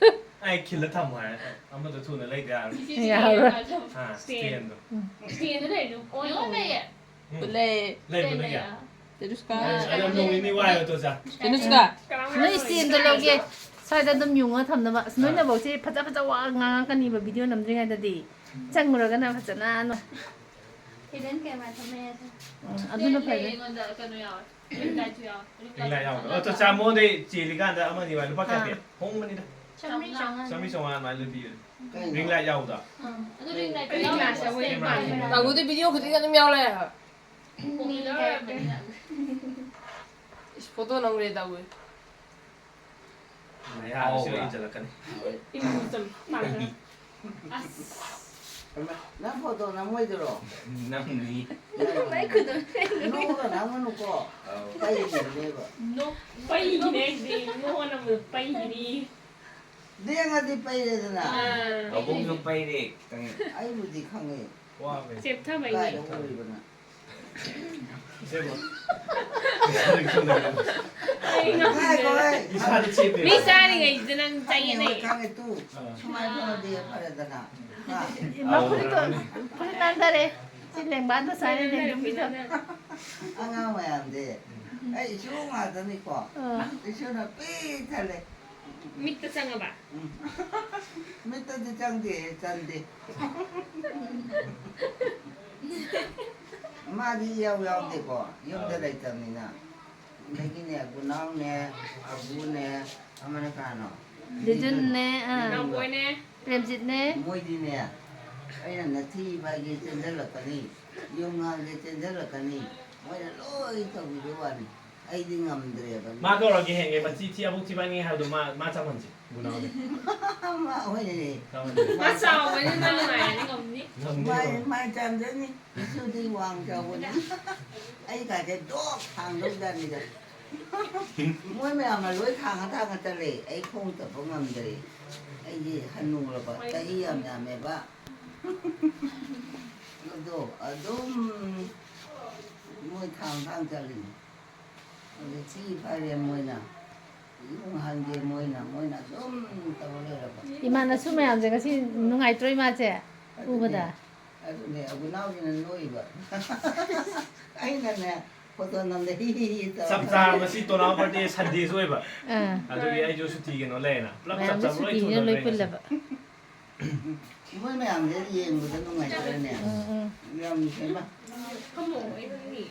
ꯑꯩ ꯈꯤꯜꯂ ꯊꯝꯃꯣ ꯍꯥꯏꯔꯦ꯫ ꯑꯃꯗꯣ ꯊꯨꯅ ꯂꯩꯗ ꯌꯥꯔꯣꯏ꯫ ꯌꯥꯔꯣꯏ꯫ ꯑꯥ, ꯁ꯭ꯇꯦꯟꯗꯣ꯫ ꯎꯝ꯫ ꯁ꯭ꯇꯦꯟꯗꯣ ꯂꯩꯔꯁꯨ ꯑꯣꯟ ꯇꯧꯋꯦ꯫ ꯎꯝ꯫ ꯂꯩ꯫ ꯂꯩꯕ꯭ꯔꯣ ꯅꯣꯏꯒꯤ? ꯁꯤꯅꯨꯁꯀꯥ꯫ ꯑꯩ ꯑꯗꯨꯝ ꯅꯣꯡ ꯅꯤꯅꯤ ꯋꯥꯏꯌꯣ ꯇꯣ ꯆꯥ꯫ ꯁꯤꯅꯨꯁꯀꯥ꯫ ꯅꯣꯏ ꯁ꯭ꯇꯦꯟꯗꯣ ꯂꯧꯒꯦ꯫ ꯁ꯭ꯋꯥꯏꯗ ꯑꯗꯨꯝ ꯌꯨꯡꯉ ꯊꯝꯅꯕ꯫ ꯑꯁ, ꯅꯣꯏ ꯑꯥ꯫ ꯅꯕꯣꯛꯁꯦ ꯐꯖ ꯐꯖ ꯋꯥ ꯉꯥꯡꯉꯛꯀꯅꯤꯕ ꯚꯤꯗꯤꯑꯣ ꯅꯝꯗ꯭ꯔꯤꯉꯩꯗꯗꯤ꯫ ꯆꯪꯉꯨꯔꯒꯅ ꯐꯖꯅ ꯅꯣ-꯫ Hidden camera ꯊꯝꯃꯦ꯫ ꯎꯝ, ꯑꯗꯨꯅ ꯂꯩ, ꯐꯔꯦ꯫ ꯑꯩꯉꯣꯟꯗ ꯀꯩꯅꯣ ꯌꯥꯎꯋꯦ꯫ Ring light ꯁꯨ ꯌꯥꯎꯋꯦ꯫ Ring light ꯌꯥꯎꯕꯗꯣ꯫ ꯑꯣ, ꯆꯥ ꯃꯉꯣꯟꯗꯩ ꯆꯦꯜꯂꯤꯀꯥꯟꯗ ꯑꯃ ꯑꯅꯤ ꯋꯥꯏ ꯂꯨꯄꯥ ꯀꯌꯥ ꯑꯥ꯫ ꯄꯤ? ꯍꯣꯡꯕꯅꯤꯗ꯫ ꯆꯥꯝꯃꯔꯤ ꯆꯥꯝꯃꯉꯥ꯫ ꯆꯥꯝꯃꯔꯤ ꯆꯥꯝꯃꯉꯥ ꯑꯗꯨꯃꯥꯏꯅ ꯂꯣꯏ ꯄꯤꯕꯅꯦ꯫ ꯀꯩꯅꯣ? Ring light ꯌꯥꯎꯕꯗꯣ꯫ ꯑꯥ꯫ ꯑꯗꯨ ring light ring light ꯌꯥꯎꯋꯦ꯫ ꯌꯥꯎꯋꯦ꯫ ꯇꯥꯒꯨꯗꯤ ꯚꯤꯗꯤꯑꯣ ꯈꯨꯗꯤꯡꯗ ꯑꯗꯨꯝ ꯌꯥꯎ ꯂꯩ ꯍꯥꯏꯕ꯫ Popular ꯑꯣꯏꯕꯅꯤꯅ꯫ ꯏꯁ, ꯐꯣꯇꯣ ꯅꯝꯈ꯭ꯔꯦ ꯇꯥꯒꯨ꯫ ꯃꯌꯥꯗꯁꯨ ꯍꯥꯎꯕ꯭ꯔꯥ? ꯏꯟꯁꯤꯜꯂꯛꯀꯅꯤ꯫ ꯏꯃꯨ ꯆꯝ-, ꯇꯥꯡꯈ꯭ꯔꯦ꯫ ꯑꯁ꯫ ꯅꯪ ꯐꯣꯇꯣ ꯅꯝꯃꯣꯏꯗ꯭ꯔꯣ? ꯅꯝꯅꯤ꯫ ꯃꯥꯏ ꯈꯨꯗꯣꯜ꯫ ꯅꯣꯛꯑꯒ ꯅꯝꯒꯅꯨꯀꯣ꯫ ꯑꯧ꯫ ꯄꯩꯒꯤꯅꯦꯕ꯫ ꯅꯣꯛ-, ꯄꯩꯒꯤꯅꯦ ꯑꯩꯗꯤ꯫ ꯅꯣꯛꯑ ꯅꯝꯕꯗꯣ ꯄꯩꯒꯤꯅꯤ꯫ ꯂꯦꯡꯉꯗꯤ ꯄꯩꯔꯦꯗꯅ꯫ ꯑꯥ꯫ ꯃꯕꯨꯛꯁꯨ ꯄꯩꯔꯦ ꯈꯤꯇꯪ꯫ ꯑꯩꯕꯨꯗꯤ ꯈꯪꯉꯦ꯫ ꯋꯥꯕꯩ꯫ ꯆꯦꯞꯊꯕꯩꯅꯦ꯫ ꯀꯥꯏꯗ ꯎꯔꯤꯕ ꯅꯪ? ꯏꯆꯦꯕꯨ꯫ ꯏꯁꯥꯗ ꯈꯪꯗꯕ꯫ ꯑꯩ ꯉꯝꯗ꯭ꯔꯦ꯫ ꯉꯥꯏꯈꯣꯍꯦ꯫ ꯏꯁꯥꯗ ꯆꯦꯞꯄꯦ꯫ ꯃꯤ ꯆꯥꯔꯤꯉꯩꯁꯤꯗ ꯅꯪ ꯆꯌꯦꯠꯅꯩ꯫ ꯈꯪꯉꯦ, ꯈꯪꯉꯦ, ꯇꯨ꯫ ꯑꯥ꯫ ꯁꯨꯃꯥꯏꯅ ꯇꯧꯔꯗꯤ ꯐꯔꯦꯗꯅ꯫ ꯍꯥ? ꯃꯥ ꯐꯨꯔꯤꯠꯇꯣ, ꯐꯨꯔꯤꯠ ꯅꯥꯟꯊꯔꯦ꯫ ꯁꯤ ꯂꯦꯡꯕꯥꯟꯗ ꯁꯥꯏꯅ ꯂꯦꯡꯗꯨꯝꯒꯤꯗꯣ꯫ ꯑꯉꯥꯡ ꯃꯌꯥꯝꯗꯤ꯫ ꯑꯩ ꯏꯁꯨ ꯉꯥꯛꯇꯅꯤꯀꯣ꯫ ꯑꯥ꯫ ꯏꯁꯨꯅ ꯄꯤꯛ ꯊꯜꯂꯦ꯫ ꯃꯤꯠꯇ ꯆꯪꯉꯕ? ꯎꯝ꯫ ꯃꯤꯠꯇꯗꯤ ꯆꯪꯗꯦ, ꯆꯟꯗꯦ꯫ ꯃꯥꯗꯤ ꯏꯌꯥꯎ ꯌꯥꯎꯗꯦꯀꯣ, ꯌꯨꯝꯗ ꯂꯩꯇꯕꯅꯤꯅ꯫ ꯑꯗꯒꯤꯅꯦ, ꯒꯨꯅꯥꯎꯅꯦ, ꯑꯕꯨꯅꯦ, ꯑꯃꯅ ꯀꯅꯥꯅꯣ? ꯗꯤꯖꯨꯟꯅꯦ, ꯑꯥ꯫ ꯅꯥꯎꯕꯣꯏꯅꯦ꯫ ꯄ꯭ꯔꯦꯝꯖꯤꯠꯅꯦ꯫ ꯃꯣꯏꯗꯤꯅꯦ, ꯑꯩꯅ ꯅꯊꯤ ꯏꯕꯥꯒꯤ ꯆꯦꯟꯁꯤꯜꯂꯛꯀꯅꯤ, ꯌꯨꯝ ꯉꯥꯒꯤ ꯆꯦꯟꯁꯤꯜꯂꯛꯀꯅꯤ, ꯃꯣꯏꯅ ꯂꯣꯏ ꯇꯧꯕꯤꯕ ꯋꯥꯅꯤ꯫ ꯑꯩꯗꯤ ꯉꯝꯗ꯭ꯔꯦꯕ꯫ ꯃꯥ ꯀꯧꯔꯒꯦ ꯍꯦꯡꯒꯦ, ꯃꯆꯤ ꯊꯤ ꯑꯕꯣꯛ ꯊꯤ ꯄꯥꯏꯅꯤꯡꯉꯦ ꯍꯥꯏꯕꯗꯣ ꯃꯥ, ꯃꯥ ꯆꯥꯎꯍꯟꯁꯤ꯫ ꯒꯨꯅꯥꯎꯗꯤ꯫ ꯃꯥ ꯍꯣꯏꯅꯦ꯫ ꯆꯥꯎꯍꯟꯁꯤ꯫ ꯃꯥ ꯆꯥꯎꯕꯅꯤꯅ ꯅꯨꯡꯉꯥꯏꯔꯅꯤ, ꯉꯝꯅꯤ꯫ ꯉꯝꯅꯤ ꯃꯥꯏ, ꯀꯧꯔꯒꯦ꯫ ꯃꯥꯏ ꯆꯥꯟꯖꯅꯤ꯫ ꯏꯁꯨꯗꯤ ꯋꯥꯡ ꯆꯥꯎꯕꯅꯤ꯫ ꯑꯩ ꯀꯥꯁꯦ ꯗꯣꯛ ꯊꯥꯡꯗꯧꯖꯥꯠꯅꯤꯗ꯫ ꯃꯣꯏ ꯃꯌꯥꯝꯅ ꯂꯣꯏ ꯊꯥꯡꯉ ꯊꯥꯡꯉ ꯆꯠꯂꯦ꯫ ꯑꯩ ꯈꯣꯡ ꯆꯠꯄ ꯉꯝꯗ꯭ꯔꯦ꯫ ꯑꯩꯗꯤ ꯍꯟꯅꯨꯔꯕ, ꯆꯍꯤ ꯌꯥꯝ ꯌꯥꯝꯃꯦꯕ꯫ ꯑꯗꯣ ꯑꯗꯨꯝ ꯃꯣꯏ ꯊꯥꯡ ꯊꯥꯡ ꯆꯠꯂꯤꯅꯤ꯫ ꯑꯗꯨ ꯊꯤ ꯐꯥꯏꯔꯦ ꯃꯣꯏꯅ꯫ ꯌꯨꯝ ꯍꯟꯒꯦ ꯃꯣꯏꯅ, ꯃꯣꯏꯅ ꯑꯗꯨꯝ ꯇꯧꯔ ꯂꯩꯔꯕ꯫ ꯏꯃꯥꯅꯁꯨ ꯃꯌꯥꯝꯁꯦ ꯉꯁꯤ ꯅꯨꯡꯉꯥꯏꯇ꯭ꯔꯣ ꯏꯃꯥꯁꯦ? ꯑꯗꯨꯅꯦ, ꯎꯕꯗ? ꯑꯗꯨꯅꯦ, ꯑꯕꯨꯅꯥꯎꯒꯤꯅ ꯅꯣꯏꯕ꯫ ꯑꯩꯅꯅꯦ, ꯐꯣꯇꯣ ꯅꯝꯗ ꯍꯤ ꯍꯤ ꯍꯤ ꯇꯧꯔ ꯆꯞ ꯆꯥꯔꯕ ꯉꯁꯤ ꯇꯣꯅꯥꯎ birthday Sundayꯁꯨ ꯑꯣꯏꯕ꯫ ꯑꯥ꯫ ꯑꯗꯨꯒꯤ ꯑꯩꯁꯨ ꯁꯨꯇꯤ ꯀꯩꯅꯣ ꯂꯩꯌꯦꯅ꯫ ꯄꯨꯂꯞ ꯆꯞ ꯃꯌꯥꯝꯁꯦ ꯆꯥꯕ ꯂꯣꯏ ꯁꯨꯇꯤꯅꯤꯅ ꯂꯣꯏ ꯊꯣꯡꯅꯈ꯭ꯔꯦ ꯉꯁꯤ꯫ ꯄꯨꯜꯂꯕ꯫ ꯃꯣꯏ ꯃꯌꯥꯝꯁꯦ ꯌꯦꯡꯕꯗ ꯅꯨꯡꯉꯥꯏꯇ꯭ꯔꯅꯦ? ꯎꯝ, ꯎꯝ꯫ ꯌꯥꯝ ꯅꯨꯡꯁꯤꯕ꯫ ꯐꯝꯃꯣ, ꯑꯩ ꯐꯝꯅꯤ꯫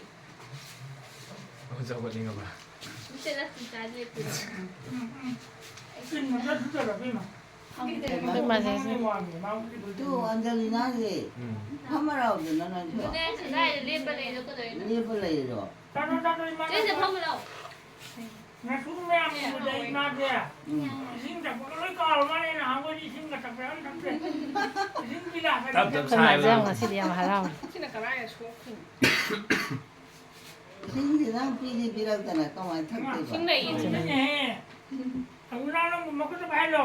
ꯑꯣ, ꯆꯥꯎꯈꯠꯅꯤꯡꯉꯕ? ꯅꯠꯇꯦꯗ, ꯆꯥ ꯂꯦꯞꯄꯤꯔꯣ꯫ ꯑꯩꯈꯣꯏ ꯃꯥꯁꯦ ꯁꯤ ꯇꯨ, ꯑꯟꯖꯂꯤꯅꯥꯁꯦ꯫ ꯎꯝ꯫ ꯐꯝꯃꯔꯥꯎꯗꯅ ꯅꯪꯁꯨ꯫ ꯑꯗꯨꯅꯦ, ꯑꯗꯥꯏꯗ ꯂꯦꯞꯄ ꯂꯩꯗꯣ ꯀꯩꯗꯧꯔꯤꯅꯣ? ꯂꯦꯞꯄ ꯂꯩꯔꯣ? ꯆꯠꯂꯣ, ꯆꯠꯂꯣ, ꯏꯃꯥ꯫ ꯆꯦꯁꯦ, ꯐꯝꯃꯨ ꯂꯥꯎ꯫ ꯅꯁꯨ ꯃꯌꯥꯝ ꯎꯕꯗ ꯏꯃꯥꯁꯦ ꯎꯝ꯫ ꯏꯁꯤꯡ ꯊꯛꯄꯒ ꯂꯣꯏ ꯀꯥꯎꯔ ꯃꯥꯜꯂꯦ꯫ ꯅꯍꯥꯟꯈꯣꯏꯗꯤ ꯏꯁꯤꯡꯒ ꯊꯛꯄ ꯌꯥꯝ ꯊꯛꯇꯦ꯫ ꯏꯁꯤꯡ ꯒꯤꯂꯥꯁ ꯑꯅꯤ ꯇꯞ ꯇꯞ ꯊꯛꯄ꯫ ꯑꯩꯈꯣꯏ ꯃꯥꯁꯦ ꯌꯥꯝ ꯉꯁꯤꯗꯤ ꯌꯥꯝ ꯍꯔꯥꯎꯔꯦ꯫ ꯁꯤꯅ ꯀꯔꯥꯏꯗ ꯁꯣꯛꯈ꯭ꯔꯤꯅꯣ? ꯏꯁꯤꯡꯁꯤ ꯅꯪ ꯄꯤꯗꯤ ꯄꯤꯔꯛꯇꯅ ꯀꯃꯥꯏꯅ ꯊꯛꯇꯣꯏꯕ? ꯏꯁꯤꯡ ꯂꯩꯌꯦ꯫ ꯏꯁꯤꯡꯅꯦꯍꯦ꯫ ꯑꯕꯨꯅꯥ ꯅꯪꯕꯨ ꯃꯈꯨꯠꯇ ꯄꯥꯏꯍꯜꯂꯣ꯫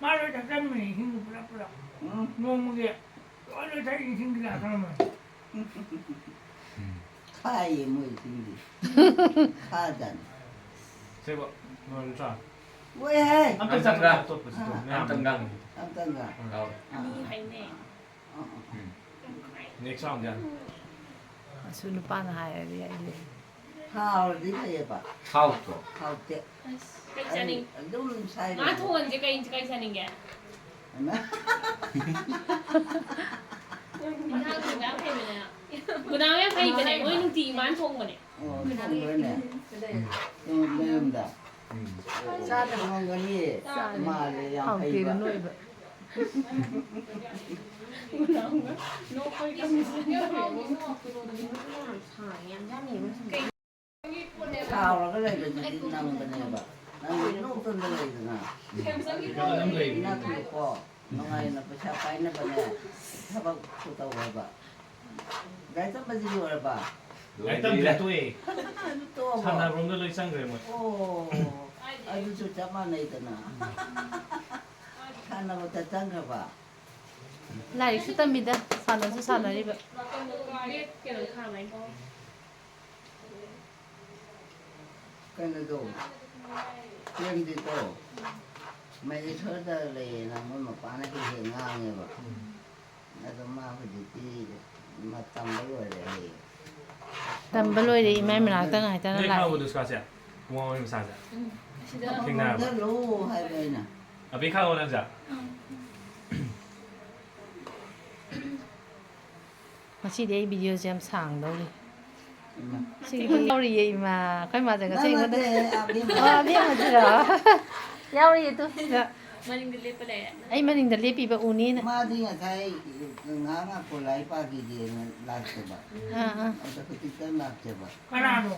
ꯃꯥ ꯂꯣꯏ ꯊꯛꯆꯟꯕꯅꯦ ꯏꯁꯤꯡꯗꯨ ꯄꯨꯂꯞ ꯄꯨꯂꯞ꯫ ꯎꯝ꯫ ꯅꯣꯡꯃꯒꯤ ꯂꯣꯏ ꯂꯣꯏ ꯊꯛꯏ ꯏꯁꯤꯡ ꯒꯤꯂꯥꯁ ꯑꯃꯃꯝ꯫ ꯈꯥꯏꯌꯦ ꯃꯣꯏꯁꯤꯡꯗꯤ꯫ ꯈꯥꯖꯥꯠꯅꯤ꯫ ꯁꯦꯕ ꯅꯣꯏ ꯅꯠꯇ꯭ꯔꯥ? ꯃꯣꯏ ꯍꯦ꯫ ꯑꯝꯇ ꯑꯝꯇꯪꯒ꯫ ꯆꯠꯊꯣꯛ ꯑꯇꯣꯞꯄꯁꯤꯗꯣ ꯑꯥ꯫ ꯃꯌꯥꯝ ꯑꯝꯇꯪꯒ꯫ ꯑꯝꯇꯪꯒ꯫ ꯑꯧ꯫ ꯑꯥ꯫ ꯑꯅꯤ ꯍꯥꯏꯅꯦ꯫ ꯑꯥ, ꯑꯥ, ꯑꯥ꯫ ꯅꯦꯛꯁ ꯔꯥꯎꯟꯗꯤ ꯌꯥꯅꯤ꯫ ꯑꯁꯨ ꯅꯨꯄꯥꯅ ꯍꯥꯏꯔꯗꯤ ꯑꯩꯗꯤ ꯍꯥꯎꯔꯗꯤ ꯐꯩꯌꯦꯕ꯫ ꯍꯥꯎꯇ꯭ꯔꯣ? ꯍꯥꯎꯇꯦ꯫ ꯀꯩ ꯆꯥꯅꯤꯡ? ꯑꯗꯨꯝ ꯃꯥ ꯁꯥꯏꯕꯅꯦ꯫ ꯊꯣꯡꯍꯟꯁꯦ ꯀꯩ ꯀꯩ ꯆꯥꯅꯤꯡꯒꯦ? ꯑꯃ꯫ ꯏꯟꯖꯥꯡ ꯊꯣꯡꯕ ꯌꯥꯝ ꯍꯩꯕꯅꯦ꯫ ꯒꯨꯅꯥꯝ ꯌꯥꯝ ꯍꯩꯕꯅꯦ꯫ ꯃꯣꯏ ꯅꯨꯡꯇꯤꯒꯤ ꯃꯥꯅ ꯊꯣꯡꯕꯅꯦ꯫ ꯑꯣ, ꯊꯣꯡꯕ꯭ꯔꯅꯦ? ꯎꯝ, ꯃꯌꯨꯝꯗ? ꯎꯝ꯫ ꯆꯥꯗ ꯊꯣꯡꯉꯝꯒꯅꯤꯌꯦ꯫ ꯃꯥꯜꯂꯦ, ꯌꯥꯝ ꯍꯥꯎꯇꯦ ꯍꯩꯕ꯫ ꯅꯣꯏꯕ꯫ ꯁꯥꯎꯔꯒ ꯂꯩꯕꯗꯨꯗꯤ ꯅꯪꯕꯅꯦꯕ꯫ ꯅꯪꯗꯤ ꯅꯣꯛꯇꯅ ꯂꯩꯗꯅ꯫ ꯑꯗꯨꯝ ꯂꯩꯕꯅꯦ꯫ ꯅꯠꯇꯦꯀꯣ꯫ ꯅꯨꯡꯉꯥꯏꯅ ꯄꯩꯁꯥ ꯄꯥꯏꯅꯕꯅꯦ꯫ ꯊꯕꯛꯁꯨ ꯇꯧ ꯍꯥꯏꯕ꯫ ꯂꯥꯏꯔꯤꯛ ꯇꯝꯕꯗꯤ ꯂꯣꯏꯔꯕ? ꯂꯥꯏꯔꯤꯛ ꯇꯝꯗ꯭ꯔꯦ, ꯇꯣꯛꯑꯦ꯫ ꯑꯗꯨ ꯇꯣꯛꯑꯕꯣ? ꯁꯥꯟꯅꯕꯔꯣꯝꯗ ꯂꯣꯏ ꯆꯪꯈ꯭ꯔꯦ ꯃꯣꯏ꯫ ꯑꯣ, ꯑꯗꯨꯁꯨ ꯆꯞ ꯃꯥꯟꯅꯩꯗꯅ꯫ ꯁꯥꯟꯅꯕꯗ ꯆꯪꯈ꯭ꯔꯕ? ꯂꯥꯏꯔꯤꯛꯁꯨ ꯇꯝꯃꯤꯗ, ꯁꯥꯟꯅꯁꯨ ꯁꯥꯟꯅꯔꯤꯕ꯫ ꯕꯦꯠ ꯀꯩꯅꯣ ꯊꯥꯕ ꯍꯥꯏꯅꯤ꯫ ꯀꯩꯅꯣꯗꯣ, ꯄ꯭ꯔꯦꯝꯖꯤꯠꯇꯣ, ꯃꯍꯦꯁꯣꯔꯗ ꯂꯩꯌꯦꯅ ꯃꯣꯏ ꯃꯄꯥꯅ ꯍꯦꯛ ꯍꯦꯛ ꯉꯥꯡꯉꯦꯕ꯫ ꯑꯗꯣ ꯃꯥ ꯍꯧꯖꯤꯛꯇꯤ ꯃ-, ꯇꯝꯕ ꯂꯣꯏꯔꯦ ꯍꯥꯏꯌꯦ꯫ ꯇꯝꯕ ꯂꯣꯏꯔꯦ, ꯏꯃꯥꯏ ꯃꯅꯥꯛꯇ ꯉꯥꯏꯇꯅ ꯅꯣꯏ ꯂꯥꯛꯑꯦ꯫ ꯈꯪꯉꯕꯣ ꯗꯨꯁꯀꯥꯁꯦ? ꯄꯨꯡꯉꯥꯎ ꯃꯆꯥꯁꯦ? ꯈꯦꯡꯅꯔꯕ? ꯈꯪꯖꯜꯂꯨ ꯍꯥꯏꯕ ꯑꯩꯅ꯫ ꯑꯕꯤ ꯈꯪꯉꯕꯣ ꯅꯪꯁꯦ? ꯉꯁꯤꯗꯤ ꯑꯩ ꯚꯤꯗꯤꯑꯣꯁꯦ ꯌꯥꯝ ꯁꯥꯡꯗꯧꯔꯤ꯫ ꯁꯤꯒꯤꯗꯤ ꯌꯥꯎꯔꯤꯌꯦ ꯏꯃꯥ꯫ ꯑꯩꯈꯣꯏ ꯃꯥꯁꯦ ꯉꯁꯤ ꯑꯩꯉꯣꯟꯗ ꯅꯠꯇꯦ, ꯑꯕꯦꯝꯃ꯫ ꯑꯣ, ꯑꯕꯦꯝꯃꯁꯤꯔꯣ? ꯌꯥꯎꯔꯤꯌꯦ ꯇꯨ꯫ ꯃꯅꯤꯡꯗ ꯂꯦꯞꯄ ꯂꯩꯔꯦ꯫ ꯑꯩ ꯃꯅꯤꯡꯗ ꯂꯦꯞꯄꯤꯕ ꯎꯅꯤꯅ꯫ ꯃꯥꯗꯤ ꯉꯁꯥꯏ ꯉꯥꯏꯍꯥꯛ ꯉꯥꯏꯈꯣ ꯂꯥꯏꯔꯤꯛ ꯄꯥꯈꯤꯒꯦꯅ ꯂꯥꯛꯆꯕ꯫ ꯑꯥ, ꯑꯥ꯫ ꯑꯗ ꯍꯧꯖꯤꯛꯇ ꯂꯥꯛꯆꯕ꯫ ꯀꯅꯥꯅꯣ?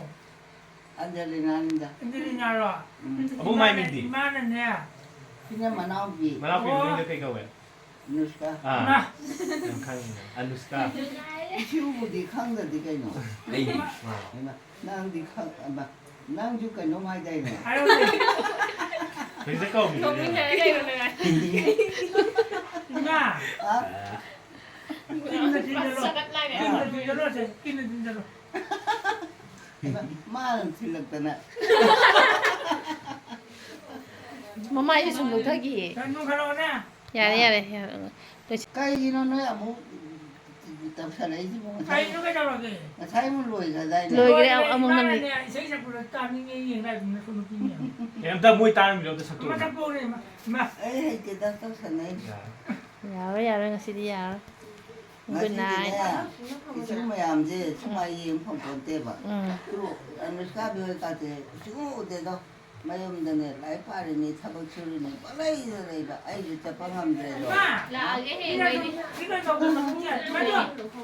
ꯑꯟꯖꯂꯤꯅꯥꯅꯤꯗ꯫ ꯑꯟꯖꯂꯤꯅꯥꯔꯣ? ꯎꯝ꯫ ꯑꯕꯨꯡ ꯃꯥꯏ ꯃꯤꯡꯗꯤ? ꯏꯃꯥꯅꯅꯦ꯫ ꯁꯤꯅ ꯃꯅꯥꯎꯄꯤ꯫ ꯃꯅꯥꯎꯄꯤ ꯑꯣ꯫ ꯃꯃꯤꯡꯗꯣ ꯀꯩ ꯀꯧꯋꯦ? ꯅꯨꯁꯀꯥ꯫ ꯑꯥ꯫ ꯏꯃꯥ꯫ ꯌꯥꯝ ꯈꯪꯉꯤꯅꯦ꯫ ꯑꯅꯨꯁꯀꯥ꯫ ꯏꯁꯨꯕꯨꯗꯤ ꯈꯪꯗꯗꯤ ꯀꯩꯅꯣ꯫ ꯑꯩꯗꯤ ꯍꯩꯃꯥ, ꯅꯪꯗꯤ ꯈꯪ-, ꯑꯃ, ꯅꯪꯁꯨ ꯀꯩꯅꯣꯝ ꯍꯥꯏꯗꯥꯏꯅꯦ? ꯍꯥꯏꯔꯣꯅꯦ꯫ ꯍꯧꯖꯤꯛꯇ ꯀꯧꯈꯤꯕꯅꯦ꯫ ꯅꯣꯛꯃꯤꯟꯅꯔ ꯂꯩꯔꯣ ꯅꯨꯡꯉꯥꯏ꯫ ꯏꯃꯥ꯫ ꯑ? ꯀꯤꯟꯅ ꯊꯤꯟꯖꯜꯂꯣ꯫ ꯀꯤꯟꯅ ꯊꯤꯟꯖꯜꯂꯣ, ꯁꯦ, ꯀꯤꯟꯅ ꯊꯤꯟꯖꯜꯂꯣ꯫ ꯃꯥꯅ ꯊꯤꯜꯂꯛꯇꯅ꯫ ꯃꯃꯥꯏꯗꯤ ꯁꯨꯝ ꯂꯧꯊꯈꯤꯌꯦ꯫ ꯀꯩꯅꯣ ꯈꯔ ꯂꯧꯅꯦ꯫ ꯌꯥꯔꯦ, ꯌꯥꯔꯦ, ꯌꯥꯔꯦ꯫ ꯂꯣꯏꯁꯤ-, ꯀꯩꯒꯤꯅꯣ ꯅꯣꯏ ꯑꯃꯨꯛ ꯇꯧꯁꯜꯂꯛꯏꯁꯤꯕꯣ? ꯉꯁꯥꯏ, ꯀꯩꯅꯣ ꯀꯩꯗꯧꯔꯒꯦ? ꯉꯁꯥꯏ ꯑꯃꯨꯛ ꯂꯣꯏꯈ꯭ꯔꯗꯥꯏꯅꯦ? ꯂꯣꯏꯈ꯭ꯔꯦ, ꯂꯣꯏꯔꯦ, ꯑꯃꯨꯛ ꯅꯪꯒꯤ꯫ ꯏꯃꯥꯅꯦ, ꯏꯁꯩ ꯁꯛꯄꯗꯣ ꯇꯥꯅꯤꯡꯉꯦ, ꯌꯦꯡ ꯂꯥꯛꯏꯗꯨꯅ ꯁꯣꯝꯗ ꯄꯤꯅꯦ꯫ ꯑꯦ, ꯑꯝꯇ ꯃꯣꯏ ꯇꯥꯔꯝꯃꯤꯗꯣ ꯑꯝꯇ ꯁꯛꯇꯣꯛꯑꯣ꯫ ꯑꯃ ꯁꯛꯄꯧꯅꯦ, ꯏꯃꯥ, ꯏꯃꯥ꯫ ꯑꯩ ꯍꯩꯇꯦꯗ, ꯇꯧꯁꯟꯅꯩ꯫ ꯌꯥꯔꯦ꯫ ꯌꯥꯔꯣꯏ, ꯌꯥꯔꯣꯏ, ꯉꯁꯤꯗꯤ ꯌꯥꯔꯣꯏ꯫ Good night꯫ ꯉꯁꯤꯗꯤꯅꯦ, ꯏꯁꯤꯡ ꯃꯌꯥꯝꯁꯦ ꯁꯨꯃꯥꯏ ꯌꯦꯡ ꯐꯪꯄꯣꯟꯇꯦꯕ꯫ ꯎꯝ꯫ ꯑꯗꯨ ꯑꯅꯨꯁꯀꯥꯕꯤ ꯍꯣꯏ ꯀꯥꯁꯦ ꯁꯨꯡꯎ ꯎꯗꯦꯗꯣ꯫ ꯃꯌꯨꯝꯗꯅꯦ ꯂꯥꯏꯔꯤꯛ ꯄꯥꯔꯤꯅꯤ, ꯊꯕꯛ ꯁꯨꯔꯤꯅꯤ, ꯄꯪꯂꯩꯗ ꯂꯩꯕ꯫ ꯑꯩꯁꯨ ꯆꯠꯄ ꯉꯝꯗ꯭ꯔꯦꯗꯣ꯫ ꯏꯃꯥ! ꯂꯥꯛꯑꯒꯦ ꯍꯌꯦꯡ ꯏꯃꯥ, ꯑꯩꯗꯤ꯫ ꯏꯃꯥ, ꯏꯃꯥ,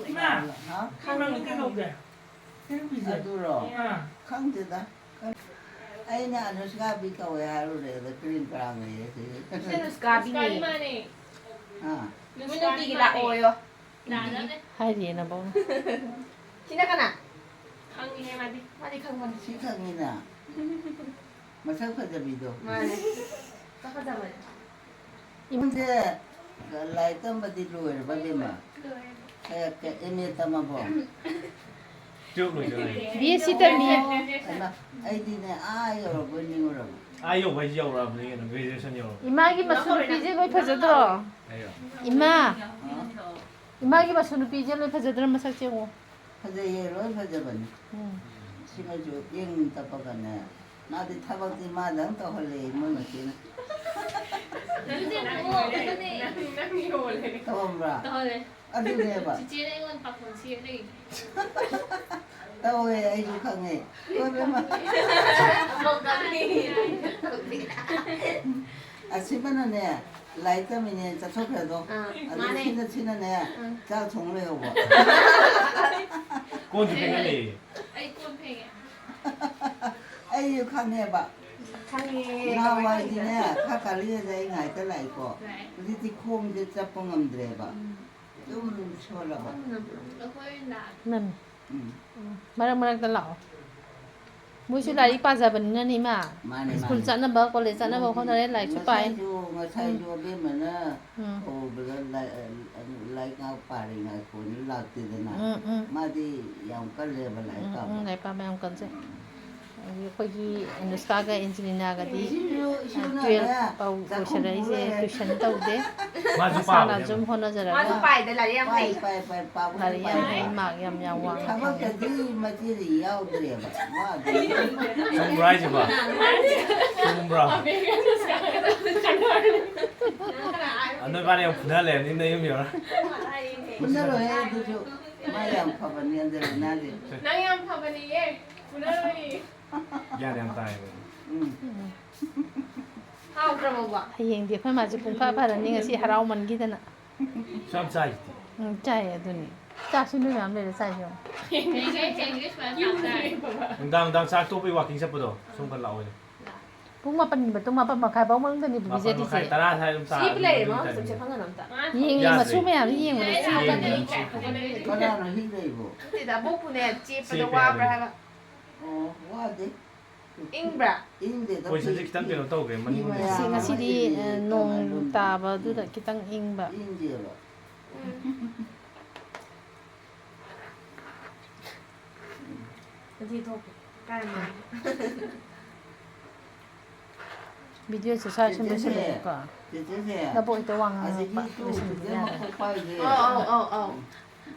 ꯏꯃꯥ! ꯍꯥ? ꯏꯃꯥ, ꯏꯃꯥ, ꯀꯩꯗꯧꯒꯦ? ꯑꯗꯨꯔꯣ? ꯑꯥ꯫ ꯈꯪꯗꯦꯗ꯫ ꯑꯩꯅ ꯑꯅꯨꯁꯀꯥꯕꯤ ꯀꯧꯋꯦ ꯍꯥꯏꯔꯨꯔꯦ, ꯑꯗ ꯀ꯭ꯔꯤꯝ ꯀꯔꯥꯡ ꯂꯩꯌꯦ ꯁꯤꯗꯤ꯫ ꯁꯤ ꯑꯅꯨꯁꯀꯥꯕꯤꯅꯦ꯫ ꯑꯅꯨꯁꯀꯥꯕꯤ ꯃꯥꯅꯦ꯫ ꯑꯥ꯫ ꯅꯨꯃꯤꯠ ꯅꯨꯡꯇꯤꯒꯤ ꯂꯥꯛꯑꯣꯌꯣ꯫ ꯂꯥꯛꯑꯗꯕꯅꯦ꯫ ꯍꯥꯏꯔꯤꯌꯦ ꯅꯕꯣꯛꯅ꯫ ꯁꯤꯅ ꯀꯅꯥ? ꯈꯪꯉꯤꯍꯦ ꯃꯥꯗꯤ꯫ ꯃꯥꯗꯤ ꯈꯪꯕꯅꯦ꯫ ꯁꯤ ꯈꯪꯉꯤꯅ꯫ ꯃꯁꯛ ꯐꯖꯕꯤꯗꯣ꯫ ꯃꯥꯅꯦ꯫ ꯃꯁꯛ ꯐꯖꯕꯅꯦ꯫ ꯏꯃꯨꯡꯁꯦ ꯂꯥꯏꯔꯤꯛ ꯇꯝꯕꯗꯤ ꯂꯣꯏꯔꯕ, ꯕꯦꯝꯃ? ꯂꯣꯏꯔꯦ꯫ ꯀꯌꯥ, ꯀꯌꯥ, M A ꯇꯝꯃꯕꯣ? ꯇꯨꯌꯦꯜꯞ ꯂꯣꯏꯗ ꯉꯥꯏꯔꯤ꯫ B S C ꯇꯝꯃꯤ꯫ ꯍꯩꯃꯥ, ꯑꯩꯗꯤꯅꯦ, ꯑꯥ ꯌꯧꯔꯕꯣꯏ ꯅꯤꯡꯉꯨꯔꯕ꯫ ꯑꯥ ꯌꯧꯕ ꯍꯥꯏꯁꯦ ꯌꯧꯔꯛꯑꯕꯅꯤ ꯀꯩꯅꯣ, graduation ꯌꯧꯔꯕꯅꯤ꯫ ꯏꯃꯥꯒꯤ ꯃꯁꯨ ꯅꯨꯄꯤꯁꯦ ꯂꯣꯏ ꯐꯖꯗ꯭ꯔꯣ? ꯑꯩꯔꯣ? ꯏꯃꯥ! ꯍꯥ? ꯏꯃꯥꯒꯤ ꯃꯁꯨ ꯅꯨꯄꯤꯁꯦ ꯂꯣꯏ ꯐꯖꯗ꯭ꯔꯥ, ꯃꯁꯛꯁꯦ ꯌꯦꯡꯉꯣ꯫ ꯐꯖꯩꯌꯦ, ꯂꯣꯏ ꯐꯖꯕꯅꯤ꯫ ꯎꯝ꯫ ꯁꯤꯃꯁꯨ ꯏꯪ ꯇꯞꯄꯒꯅꯦ꯫ ꯃꯥꯗꯤ ꯊꯕꯛꯇꯤ ꯃꯥꯗꯪ ꯇꯧꯍꯜꯂꯦ, ꯃꯣꯏ ꯃꯆꯦꯅ꯫ ꯑꯗꯨꯅꯦ, ꯑꯗꯨꯅꯦ꯫ ꯅꯪ, ꯅꯪ ꯌꯣꯜꯂꯦ꯫ ꯇꯧꯍꯟꯕ꯭ꯔꯥ? ꯇꯧꯍꯜꯂꯦ꯫ ꯑꯗꯨꯅꯦꯕ꯫ ꯆꯤꯆꯦꯅ ꯑꯩꯉꯣꯟꯗ ꯄꯥꯈꯣꯟ ꯁꯤꯌꯦ ꯂꯩ꯫ ꯇꯧꯋꯦ, ꯑꯩꯁꯨ ꯈꯪꯉꯦ꯫ ꯍꯣꯏ, ꯏꯕꯦꯝꯃ꯫ ꯑꯁꯤꯃꯅꯅꯦ, ꯂꯥꯏꯔꯤꯛ ꯇꯝꯃꯤꯅꯦ, ꯆꯠꯊꯣꯛꯈ꯭ꯔꯦꯗꯣ꯫ ꯑꯥ, ꯑꯗꯨ ꯃꯥꯅꯦ꯫ ꯁꯤꯅ, ꯁꯤꯅꯅꯦ, ꯑꯥ꯫ ꯆꯥꯛ ꯊꯣꯡ ꯂꯩꯍꯧꯕ꯫ ꯀꯣꯟꯁꯨ ꯐꯦꯡꯍꯜꯂꯦ꯫ ꯑꯩ ꯀꯣꯟ ꯐꯦꯡꯉꯦ꯫ ꯑꯩꯁꯨ ꯈꯪꯉꯦꯕ꯫ ꯈꯪꯉꯦ꯫ ꯅꯍꯥꯟꯋꯥꯏꯗꯤꯅꯦ, ꯈꯔ ꯀꯜꯂꯤꯉꯩꯗ ꯑꯩ ꯉꯥꯏꯇ ꯂꯥꯛꯏꯀꯣ꯫ ꯂꯥꯛꯑꯦ꯫ ꯍꯧꯖꯤꯛꯇꯤ ꯈꯣꯡꯁꯦ ꯆꯠꯄ ꯉꯝꯗ꯭ꯔꯦꯕ꯫ ꯎꯝ꯫ ꯑꯗꯨꯝ ꯁꯣꯜꯂꯕ꯫ ꯑꯩꯈꯣꯏ ꯂꯥꯛꯑꯦ꯫ ꯅꯝꯃꯤ꯫ ꯎꯝ꯫ ꯃꯔꯛ ꯃꯔꯛꯇ ꯂꯥꯛꯑꯣ꯫ ꯃꯣꯏꯁꯨ ꯂꯥꯏꯔꯤꯛ ꯄꯥꯖꯕꯅꯤꯅꯅꯦ, ꯏꯃꯥ꯫ ꯃꯥꯅꯦ, ꯁ꯭ꯀꯨꯜ ꯃꯥꯅꯦ꯫ ꯆꯠꯅꯕ, ꯀꯣꯂꯦꯖ ꯆꯠꯅꯕ ꯍꯣꯠꯅꯔꯦ, ꯂꯥꯏꯔꯤꯛꯁꯨ ꯄꯥꯏ꯫ ꯉꯁꯥꯏꯁꯨ, ꯉꯁꯥꯏꯁꯨ ꯎꯝ꯫ ꯑꯕꯦꯝꯃꯅ ꯎꯝ꯫ ꯀꯧꯕꯗ ꯂꯥꯏ-, ꯂꯥꯏꯔꯤꯛ ꯉꯥꯏꯍꯥꯛ ꯄꯥꯔꯤꯉꯥꯏ ꯐꯣꯟꯗ ꯂꯥꯛꯇꯦꯗꯅ꯫ ꯎꯝ, ꯎꯝ꯫ ꯃꯥꯗꯤ ꯌꯥꯝ ꯀꯜꯂꯦꯕ ꯂꯥꯏꯔꯤꯛ ꯎꯝ, ꯄꯥꯕ꯫ ꯎꯝ, ꯂꯥꯏꯔꯤꯛ ꯄꯥꯕ ꯌꯥꯝ ꯀꯟꯖꯩ꯫ ꯑꯗꯒꯤ ꯑꯩꯈꯣꯏꯒꯤ ꯑꯅꯨꯁꯀꯥꯒ ꯑꯦꯟꯖꯦꯂꯤꯅꯥꯒꯗꯤ, ꯏꯁꯨ, ꯏꯁꯨꯅꯅꯦ, ꯇꯨꯌꯦꯜꯐ ꯐꯥꯎ ꯆꯥꯛꯈꯨꯝ ꯂꯣꯏꯁꯤꯜꯂꯛꯏꯁꯦ ꯂꯣꯏꯔꯦ꯫ ꯇꯨꯏꯁꯟ ꯇꯧꯗꯦ꯫ ꯃꯥꯁꯨ ꯃꯁꯥꯅ ꯄꯥꯕꯅꯦ꯫ ꯑꯗꯨꯝ ꯍꯣꯠꯅꯖꯔꯒ꯫ ꯃꯥꯁꯨ ꯄꯥꯏꯗ ꯂꯥꯏꯔꯤꯛ ꯌꯥꯝ ꯍꯩ꯫ ꯄꯥꯏ, ꯄꯥꯏ, ꯄꯥꯕꯨꯗꯤ ꯂꯥꯏꯔꯤꯛ ꯌꯥꯝ ꯄꯥꯏ꯫ ꯍꯩ, ꯃꯥꯔꯛ ꯌꯥꯝ, ꯌꯥꯝ ꯋꯥꯡꯅ ꯐꯪꯉꯤ꯫ ꯊꯕꯛꯇꯗꯤ ꯃꯆꯦꯗꯤ ꯌꯥꯎꯗ꯭ꯔꯦꯕ꯫ ꯃꯥꯗꯤ ꯆꯨꯝꯕ꯭ꯔꯥ ꯍꯥꯏꯁꯤꯕꯣ? ꯆꯨꯝꯕ꯭ꯔꯥ? ꯑ, ꯅꯣꯏ ꯕꯥꯅ ꯌꯥꯝ ꯐꯨꯅ ꯂꯩꯔꯝꯅꯤ ꯅꯌꯨꯝ ꯌꯧꯔ꯫ ꯐꯨꯅꯔꯣꯏꯍꯦ ꯑꯗꯨꯁꯨ꯫ ꯃꯥ ꯌꯥꯝ ꯐꯕꯅꯤ ꯑꯟꯖꯂꯤꯅꯥꯗꯤ꯫ ꯅꯪ ꯌꯥꯝ ꯐꯕꯅꯦꯌꯦ꯫ ꯐꯨꯅꯔꯣꯏꯌꯦ꯫ ꯒ꯭ꯌꯥꯟ ꯌꯥꯝ ꯇꯥꯏꯌꯦꯕ꯫ ꯎꯝ꯫ ꯍꯥꯎꯈ꯭ꯔꯕꯣ? ꯍꯌꯦꯡꯗꯤ ꯑꯩꯈꯣꯏ ꯃꯥꯁꯦ ꯄꯨꯡꯐꯥ ꯐꯔꯅꯤ, ꯉꯁꯤ ꯍꯔꯥꯎꯃꯟꯈꯤꯗꯅ꯫ ꯁꯨ ꯌꯥꯝ ꯆꯥꯏꯁꯤꯗꯤ꯫ ꯎꯝ, ꯆꯥꯏ ꯑꯗꯨꯅꯤ꯫ ꯆꯥꯛꯁꯨ ꯅꯣꯏ ꯃꯌꯥꯝ ꯂꯩꯔꯦ ꯆꯥꯏꯁꯦ ꯌꯦꯡꯉꯣ꯫ ꯌꯨꯝꯗ ꯂꯩꯕ꯫ ꯅꯨꯡꯗꯥꯡ, ꯅꯨꯡꯗꯥꯡ ꯆꯥꯛ ꯇꯣꯛꯄꯩ ꯋꯥꯀꯤꯡ ꯆꯠꯄꯗꯣ, ꯁꯣꯝ ꯈꯔ ꯂꯥꯛꯑꯣꯅꯦ꯫ ꯄꯨꯡ ꯃꯥꯄꯟꯒꯤ ꯃꯇꯨꯡ, ꯃꯥꯄꯟ ꯃꯈꯥꯏ ꯐꯥꯎ ꯃꯅꯨꯡꯗꯅꯤ ꯃꯥꯄꯟ ꯄꯤꯖꯔꯤꯁꯦ꯫ ꯃꯈꯥꯏ, ꯇꯔꯥ ꯁ꯭ꯋꯥꯏ ꯑꯗꯨꯝ ꯆꯥ-, ꯆꯦꯞ ꯑꯗꯨꯝ ꯂꯩꯔꯦ, ꯑꯗꯨꯝ ꯃꯥ ꯆꯥꯅꯤꯡꯉꯦ꯫ ꯆꯦꯞꯁꯦ ꯈꯪꯒꯅꯣ ꯑꯝꯇ꯫ ꯌꯦꯡꯉꯦ, ꯌꯥꯗ꯭ꯔꯦ꯫ ꯃꯆꯨ ꯃꯌꯥꯝꯁꯦ ꯌꯦꯡꯕꯗ ꯆꯦꯞ ꯌꯦꯡꯉꯦ, ꯂꯩꯔꯦ꯫ ꯌꯦꯡꯉꯦ꯫ ꯀꯅꯥꯅꯣ ꯍꯤꯡ ꯂꯩꯕꯣ? ꯅꯠꯇꯦꯗ, ꯑꯕꯣꯛꯄꯨꯅꯦ, ꯆꯦꯞꯄꯗ ꯆꯦꯞꯄꯦ ꯋꯥꯕ꯭ꯔꯥ ꯍꯥꯏꯕꯅꯦ꯫ ꯍꯥꯏꯕ? ꯑꯣ, ꯋꯥꯗꯦ꯫ ꯏꯪꯕ꯭ꯔꯥ? ꯏꯪꯗꯦꯗ, ꯄꯣꯖꯤꯁꯟꯁꯦ ꯐꯤ-, ꯈꯤꯇꯪ ꯐꯤ-, ꯀꯩꯅꯣ ꯇꯧꯈ꯭ꯔꯦ, ꯐꯤ ꯃꯅꯤꯡ ꯃꯌꯥꯝ ꯉꯁꯤ-, ꯑꯃ ꯉꯁꯤꯗꯤ, ꯏꯜꯂꯦ, ꯑ, ꯅꯣꯡ ꯀꯃꯥꯏꯅ ꯂꯨꯝ-, ꯇꯥꯕꯗꯨꯗ ꯎꯝ꯫ ꯈꯤꯇꯪ ꯏꯪꯕ꯫ ꯏꯪꯗꯦꯕ꯫ ꯎꯝ꯫ ꯉꯁꯤ ꯊꯣꯛꯀꯦ꯫ ꯀꯥꯏ ꯃꯥ? ꯚꯤꯗꯤꯑꯣꯁꯦ ꯁ꯭ꯋꯥꯏ ꯁꯨꯝ ꯆꯦꯆꯦꯁꯦ, ꯂꯣꯏꯁꯤꯜꯂꯒꯦꯀꯣ꯫ ꯆꯦꯆꯦꯁꯦ, ꯅꯕꯣꯛ ꯍꯦꯛꯇ ꯋꯥ ꯉꯥꯡꯉꯛꯄ, ꯑꯁꯤꯒꯤ ꯇꯨ ꯂꯣꯏꯁꯤꯟꯕ ꯈꯨꯖꯦ ꯌꯥꯗꯕ꯫ ꯃꯈꯣꯛ ꯄꯥꯏꯁꯦ꯫ ꯑꯧ, ꯑꯧ, ꯑꯧ, ꯑꯧ꯫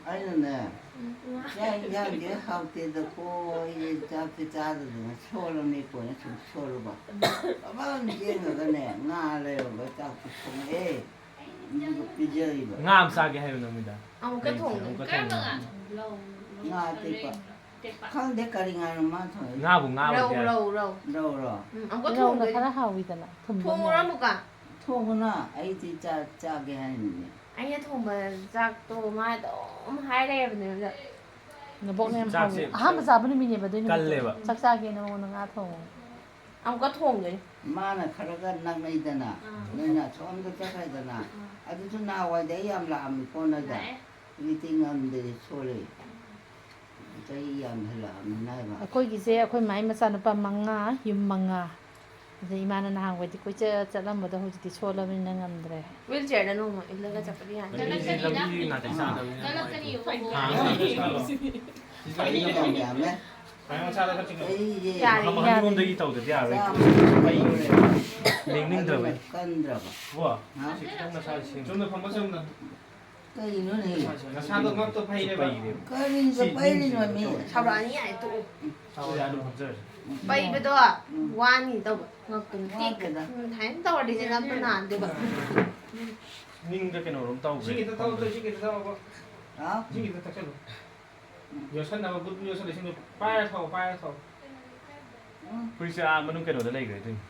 ꯑꯩꯅꯅꯦ, ꯎꯝ꯫ ꯆꯥꯛ ꯏꯟꯖꯥꯡꯁꯦ ꯍꯥꯎꯇꯦꯗꯀꯣ, ꯑꯩꯁꯦ ꯆꯥꯛꯁꯦ ꯆꯥꯗꯗꯅ ꯁꯣꯜꯂꯝꯃꯦꯀꯣꯅ ꯁꯨꯝ ꯁꯣꯜꯂꯨꯕ꯫ ꯕꯕꯥ ꯑꯃ ꯆꯦꯟꯈ꯭ꯔꯒꯅꯦ, ꯉꯥ ꯂꯩꯔꯨꯔꯒ ꯆꯥꯛꯁꯦ ꯊꯣꯡꯉꯛꯑꯦ꯫ ꯑꯗꯨꯒ ꯄꯤꯖꯔꯤꯕ꯫ ꯉꯥ ꯑꯃ ꯆꯥꯒꯦ ꯍꯥꯏꯕ ꯅꯨꯃꯤꯗꯥꯡ꯫ ꯑꯃꯨꯛꯀ ꯍꯌꯦꯡꯁꯦ ꯊꯣꯡꯒꯦ꯫ ꯑꯃꯨꯛꯀ ꯀꯔꯝꯕ ꯊꯣꯡꯉꯦ꯫ ꯉꯥꯅꯣ? ꯉꯥ ꯑꯇꯦꯛꯄ꯫ ꯈꯪꯗꯦ ꯀꯔꯤ ꯉꯥꯅꯣ ꯃꯥ ꯊꯣꯡꯉꯤꯗꯣ꯫ ꯉꯥꯕꯨ ꯉꯥ ꯔꯧ, ꯑꯣꯏꯔꯗꯤ ꯌꯥꯔꯦ꯫ ꯔꯧ, ꯔꯧ꯫ ꯅꯧꯔꯣ? ꯎꯝ, ꯑꯃꯨꯛꯀ ꯔꯧꯅ ꯊꯣꯡꯗꯣꯏꯅꯦ꯫ ꯈꯔ ꯍꯥꯎꯋꯤꯗꯅ, ꯊꯨꯝꯕꯅꯦ꯫ ꯊꯣꯡꯉꯨꯔꯣ ꯑꯃꯨꯛꯀ? ꯊꯣꯡꯉꯨꯅ, ꯑꯩꯗꯤ ꯆꯥ-, ꯆꯥꯒꯦ ꯍꯥꯏꯅꯤꯅꯦ꯫ ꯑꯩꯅ ꯊꯣꯡꯕ ꯆꯥꯛꯇꯣ ꯃꯥ ꯑꯗꯨꯝ ꯍꯥꯏ ꯂꯩꯔꯕꯅꯦꯕ꯫ ꯅꯕꯣꯛꯅ ꯌꯥꯝ ꯆꯥꯛꯁꯦ ꯍꯥꯎꯋꯦ꯫ ꯑꯍꯥꯟꯕ ꯆꯥꯕ ꯅꯨꯃꯤꯠꯅꯦꯕ ꯑꯗꯨꯏ ꯅꯨꯃꯤꯠꯇꯣ꯫ ꯀꯜꯂꯦꯕ꯫ ꯆꯥꯛ ꯆꯥꯒꯦꯅ ꯃꯉꯣꯟꯗ ꯉꯥ ꯊꯣꯡꯉꯦ꯫ ꯑꯃꯨꯛꯀ ꯊꯣꯡꯗꯣꯏꯅꯦ꯫ ꯃꯥꯅ ꯈꯔꯒ ꯅꯛꯅꯩꯗꯅ, ꯑꯥ꯫ ꯅꯣꯏꯅ ꯑꯁꯣꯝꯗ ꯆꯠꯈ꯭ꯔꯦꯗꯅ꯫ ꯑꯥ꯫ ꯑꯗꯨꯁꯨ ꯅꯍꯥꯟꯋꯥꯏꯗꯤ ꯑꯩ ꯌꯥꯝ ꯂꯥꯛꯑꯝꯃꯤꯀꯣ ꯅꯣꯏꯗ꯫ ꯂꯥꯛꯑꯦ꯫ ꯍꯧꯖꯤꯛꯇꯤ ꯉꯝꯗꯦ, ꯁꯣꯜꯂꯦ꯫ ꯆꯍꯤ ꯌꯥꯝ ꯍꯜꯂꯛꯑꯕꯅꯤꯅ ꯍꯥꯏꯕ꯫ ꯑꯩꯈꯣꯏꯒꯤꯁꯦ ꯑꯩꯈꯣꯏ ꯃꯥꯏ ꯃꯆꯥꯅꯨꯄꯥ ꯃꯉꯥ, ꯌꯨꯝ ꯃꯉꯥ꯫ ꯑꯗ ꯏꯃꯥꯅ ꯅꯍꯥꯟꯋꯥꯏꯗꯤ ꯀꯣꯏꯆꯠ ꯆꯠꯂꯝꯕꯗꯣ ꯍꯧꯖꯤꯛꯇꯤ ꯁꯣꯜꯂꯕꯅꯤꯅ ꯉꯝꯗ꯭ꯔꯦ꯫ ꯋꯤꯜ ꯆꯤꯌꯔꯗ ꯅꯣꯡꯃ ꯏꯜꯂꯒ ꯆꯠꯄꯗꯤ ꯌꯥꯅꯤ꯫ ꯂꯝꯕꯤ, ꯂꯝꯕꯤ ꯅꯥꯇꯩ ꯆꯥꯗꯕꯅꯤꯅ ꯅꯨꯡꯉꯥꯏꯇꯦ꯫ ꯆꯍꯤ ꯌꯥꯝ ꯌꯥꯝꯃꯦ꯫ ꯆꯍꯤꯁꯦ ꯌꯥꯔꯦ, ꯌꯥꯔꯦ꯫ ꯃꯅꯤꯡꯂꯣꯝꯗꯒꯤ ꯇꯧꯗꯗꯤ ꯌꯥꯔꯣꯏ꯫ ꯆꯥꯕ ꯄꯩ-, ꯂꯦꯡꯅꯤꯡꯗ꯭ꯔꯕ꯫ ꯀꯟꯗ꯭ꯔꯕ꯫ ꯀꯣ? ꯍꯥ? ꯁꯤ ꯈꯤꯇꯪ ꯅꯁꯥꯁꯤ ꯁꯦꯝꯃꯨ꯫ ꯆꯨꯝꯅ ꯐꯝꯃꯣ, ꯆꯨꯝꯅ꯫ ꯀꯩꯅꯣꯅꯦ? ꯅꯁꯥꯗꯣ ꯉꯛꯇꯣ ꯐꯩꯔꯦꯕ꯫ ꯄꯩꯔꯦꯕ꯫ ꯀꯔꯤꯗ ꯁꯤ, ꯄꯩꯔꯤꯅꯣ ꯃꯤ? ꯁꯤ ꯇꯧꯔꯦ꯫ ꯁꯥꯎꯔꯛꯑꯅꯤ ꯌꯥꯔꯦ, ꯇꯣꯛꯑꯣ꯫ ꯁꯥꯎꯔꯦ, ꯑꯗꯨꯝ ꯐꯝꯖꯔꯁꯤ꯫ ꯄꯩꯕꯗꯣ ꯎꯝ꯫ ꯋꯥꯅꯤ ꯇꯧꯕ꯫ ꯉꯛꯇꯨꯝ ꯇꯦꯛ꯫ ꯋꯥꯗꯦꯗ꯫ ꯎꯝ, ꯁꯨꯃꯥꯏꯅ ꯇꯧꯔꯗꯤ ꯅꯪ ꯅꯥꯗꯣꯏꯕ꯫ ꯅꯤꯡꯗ ꯀꯩꯅꯣꯔꯣꯝ ꯇꯧꯈ꯭ꯔꯦ꯫ ꯏꯁꯤꯡ ꯈꯤꯇ ꯊꯛꯑꯣ, ꯏꯁꯤꯡ ꯈꯤꯇ ꯊꯛꯑꯣ꯫ ꯍꯥ? ꯏꯁꯤꯡ ꯈꯤꯇ ꯊꯛꯆꯜꯂꯨ꯫ ꯌꯣꯠꯁꯟꯅꯕ, ꯕꯨꯠ ꯌꯣꯠꯁꯜꯂ ꯏꯁꯤꯡꯗꯣ ꯄꯥꯏꯔ ꯊꯛꯑꯣ, ꯄꯥꯏꯔ ꯊꯛꯑꯣ꯫ ꯎꯝ꯫ ꯐꯨꯔꯤꯠꯁꯦ ꯑꯥ ꯃꯅꯨꯡ ꯀꯩꯅꯣꯗ ꯂꯩꯈ꯭ꯔꯦ ꯑꯗꯨꯏꯅꯦ꯫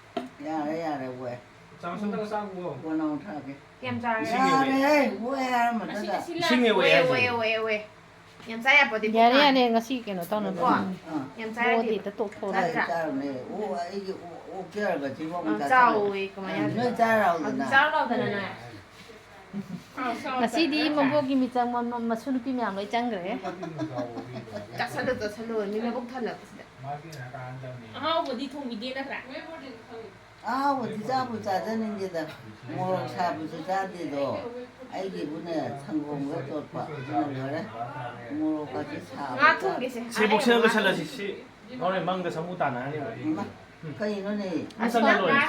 ꯌꯥꯔꯦ, ꯌꯥꯔꯦ, ꯋꯦ꯫ ꯆꯥꯃꯁ ꯑꯝꯇꯒ ꯆꯥꯈꯨꯋꯣ꯫ ꯀꯣꯟꯅ ꯑꯃꯨꯛ ꯊꯛꯑꯒꯦ꯫ ꯀꯌꯥꯝ ꯆꯥꯔꯒꯦ? ꯏꯁꯤꯡꯅꯦ, ꯋꯦ꯫ ꯌꯥꯔꯦꯍꯦ, ꯋꯦ ꯍꯥꯏꯔ ꯃꯇꯨꯡꯗ꯫ ꯏꯁꯤꯡꯅꯦ, ꯋꯦ ꯋꯦ, ꯍꯥꯏꯁꯦ꯫ ꯋꯦ, ꯋꯦ, ꯋꯦ꯫ ꯌꯥꯝ ꯆꯥ ꯌꯥꯄꯣꯠꯇꯦ, ꯌꯥꯔꯦ, ꯏꯕꯨꯡꯉꯣ꯫ ꯌꯥꯔꯦ, ꯉꯁꯤ ꯀꯩꯅꯣ ꯇꯧꯅꯕ꯫ ꯀꯣ? ꯑꯥ꯫ ꯌꯥꯝ ꯆꯥ ꯌꯥꯗꯦ꯫ ꯕꯣꯗꯤ ꯍꯦꯛꯇ ꯇꯣꯛꯊꯣꯛꯑꯣ꯫ ꯆꯥꯏ, ꯅꯠꯇ꯭ꯔꯥ? ꯆꯥꯔꯨꯅꯦ꯫ ꯑꯣ, ꯑꯩꯒꯤ ꯑꯣ-, ꯑꯣꯛ ꯆꯥꯔꯒ ꯊꯤꯕꯣꯡ ꯑꯥ, ꯆꯥꯊꯣꯛꯑꯦ꯫ ꯆꯥꯎꯋꯦ, ꯀꯃꯥꯏꯅ ꯑꯥ, ꯌꯥꯗꯣꯏꯅꯣ? ꯅꯣꯏ ꯆꯥꯔ ꯂꯥꯎꯗꯅ꯫ ꯑꯗꯨ ꯆꯥꯔꯨ ꯂꯥꯎꯗꯅ ꯅꯣꯏ꯫ ꯉꯁꯤꯗꯤ ꯃꯕꯣꯛꯀꯤ ꯃꯤꯆꯪ ꯃ-, ꯃ-, ꯃꯁꯨ ꯅꯨꯄꯤ ꯃꯌꯥꯝ ꯂꯣꯏ ꯆꯪꯈ꯭ꯔꯦ꯫ ꯆꯥꯁꯜꯂꯨ, ꯆꯥꯁꯜꯂꯨ, ꯃꯤ ꯃꯕꯨꯛ ꯊꯜꯂꯕꯁꯤꯗ꯫ ꯑꯍꯥꯎꯕꯗꯤ ꯊꯣꯡꯕꯤꯗꯦ ꯅꯠꯇ꯭ꯔꯥ? ꯑꯍꯥꯎꯕꯗꯤ ꯆꯥꯕꯨ ꯆꯥꯖꯅꯤꯡꯗꯦꯗ꯫ ꯃꯣꯔꯣꯛ ꯁꯥꯕꯁꯨ ꯆꯥꯗꯦꯗꯣ꯫ ꯑꯩꯒꯤꯕꯨꯅꯦ, ꯁꯪꯒꯣꯝꯒ ꯇꯣꯠꯄ ꯑꯗꯨꯅ ꯂꯣꯏꯔꯦ꯫ ꯃꯣꯔꯣꯛꯀꯁꯦ ꯁꯥꯕ ꯉꯥ ꯆꯥ-, ꯊꯣꯡꯒꯦꯁꯦ꯫ ꯁꯤ ꯕꯨꯛꯁꯤꯅ ꯂꯣꯏꯁꯤꯜꯂꯁꯤ꯫ ꯁꯤ ꯍꯣꯔꯦꯟ ꯃꯪꯗ ꯁꯥꯃꯨ ꯇꯥꯟꯅꯔꯅꯦꯕ꯫ ꯏꯃꯥ, ꯀꯩꯅꯣꯅꯦ? ꯑꯁ, ꯂꯣꯏꯔꯦ꯫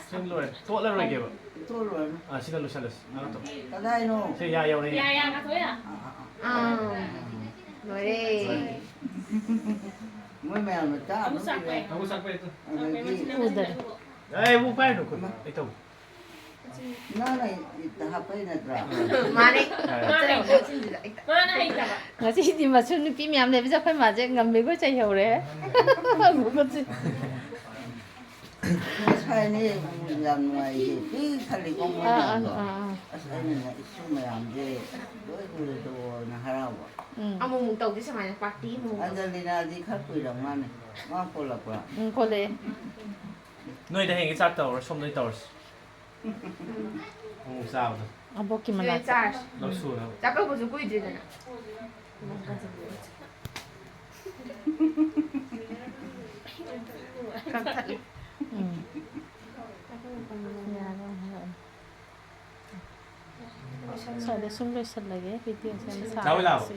ꯁꯤ ꯂꯣꯏꯔꯦ꯫ ꯇꯣꯠꯂꯔꯣꯏꯒꯦꯕ꯫ ꯇꯣꯠꯂꯨꯔꯅꯨ꯫ ꯑꯥ, ꯁꯤꯅ ꯂꯣꯏꯁꯤꯜꯂꯁꯤ꯫ ꯉꯥ ꯇꯣꯠ-, ꯀꯗꯥꯏꯅꯣ? ꯁꯤ ꯌꯥ ꯌꯧꯔꯦ꯫ ꯌꯥ, ꯌꯥ, ꯉꯥꯊꯣꯛ ꯌꯥ꯫ ꯑꯥ, ꯑꯥ, ꯑꯥ꯫ ꯑꯥ, ꯂꯣꯏꯔꯦ꯫ ꯃꯣꯏ ꯃꯌꯥꯝꯅ ꯆꯥ ꯑꯗꯨꯝ ꯄꯤꯔꯦ꯫ ꯑꯗꯒꯤ ꯎꯗꯔꯦ꯫ ꯑꯦ, ꯑꯃꯨꯛ ꯄꯥꯏꯔꯨꯅꯨ, ꯈꯨꯠ꯫ ꯑꯩ ꯇꯧ꯫ ꯅꯪꯅ ꯍꯦꯛꯇ ꯍꯥꯞꯄꯩ ꯅꯠꯇ꯭ꯔꯥ? ꯃꯥꯅꯦ꯫ ꯌꯥꯔꯦ꯫ ꯃꯥꯅ ꯍꯩꯇꯕ꯫ ꯉꯁꯤꯗꯤ ꯃꯁꯨ ꯅꯨꯄꯤ ꯃꯌꯥꯝ ꯂꯩꯕꯁꯦ ꯑꯩꯈꯣꯏ ꯃꯥꯁꯦ ꯉꯝꯃꯦꯈꯣꯏ ꯆꯩꯍꯧꯔꯦ꯫ ꯉꯁꯥꯏꯅꯦ, ꯌꯥꯝ ꯅꯨꯡꯉꯥꯏꯌꯦ꯫ ꯄꯤꯛ ꯊꯜꯂꯤꯀꯣ ꯃꯣꯏ ꯑꯥ, ꯑꯥ, ꯃꯌꯥꯝꯗꯣ꯫ ꯑꯥ, ꯑꯥ꯫ ꯑꯁ, ꯑꯩꯅꯅꯦ, ꯏꯁꯨ ꯃꯌꯥꯝꯁꯦ ꯂꯣꯏ ꯎꯔꯦꯗꯣꯅ ꯍꯔꯥꯎꯕ꯫ ꯎꯝ꯫ ꯑꯃꯨꯛꯃꯨꯛ ꯇꯧꯗꯦ ꯁꯨꯃꯥꯏꯅ, ꯄꯥꯔꯇꯤ ꯑꯃꯨꯛꯃꯨꯛ ꯇꯧꯁꯦ꯫ ꯑꯟꯖꯂꯤꯅꯥꯗꯤ ꯈꯔ ꯀꯨꯏꯔ ꯃꯥꯅꯦ꯫ ꯃꯥ ꯄꯣꯜꯂꯛꯄ꯭ꯔꯥ? ꯎꯝ, ꯄꯣꯜꯂꯛꯑꯦ꯫ ꯅꯣꯏꯗ ꯍꯌꯦꯡ ꯆꯥꯛ ꯇꯧꯔ ꯁꯣꯝꯗ ꯇꯧꯔꯁꯤ꯫ ꯑꯃꯨꯛ ꯆꯥꯕꯗꯣ꯫ ꯑꯕꯣꯛꯀꯤ ꯁꯤꯗ ꯃꯅꯥꯛꯇ꯫ ꯆꯥꯔꯁꯤ꯫ ꯂꯧ ꯁꯨꯅꯕ꯫ ꯆꯥꯛꯀꯧꯕꯁꯨ ꯀꯨꯏꯗ꯭ꯔꯤꯗꯅ꯫ ꯎꯝ꯫ ꯌꯥꯔꯦ, ꯌꯥꯔꯦ꯫ ꯁ꯭ꯋꯥꯏꯗ ꯁꯨꯝ ꯂꯣꯏꯁꯤꯜꯂꯒꯦ, ꯚꯤꯗꯤꯑꯣꯁꯦ ꯃꯁꯥ ꯆꯥꯎ ꯂꯥꯎ꯫ ꯁꯤ꯫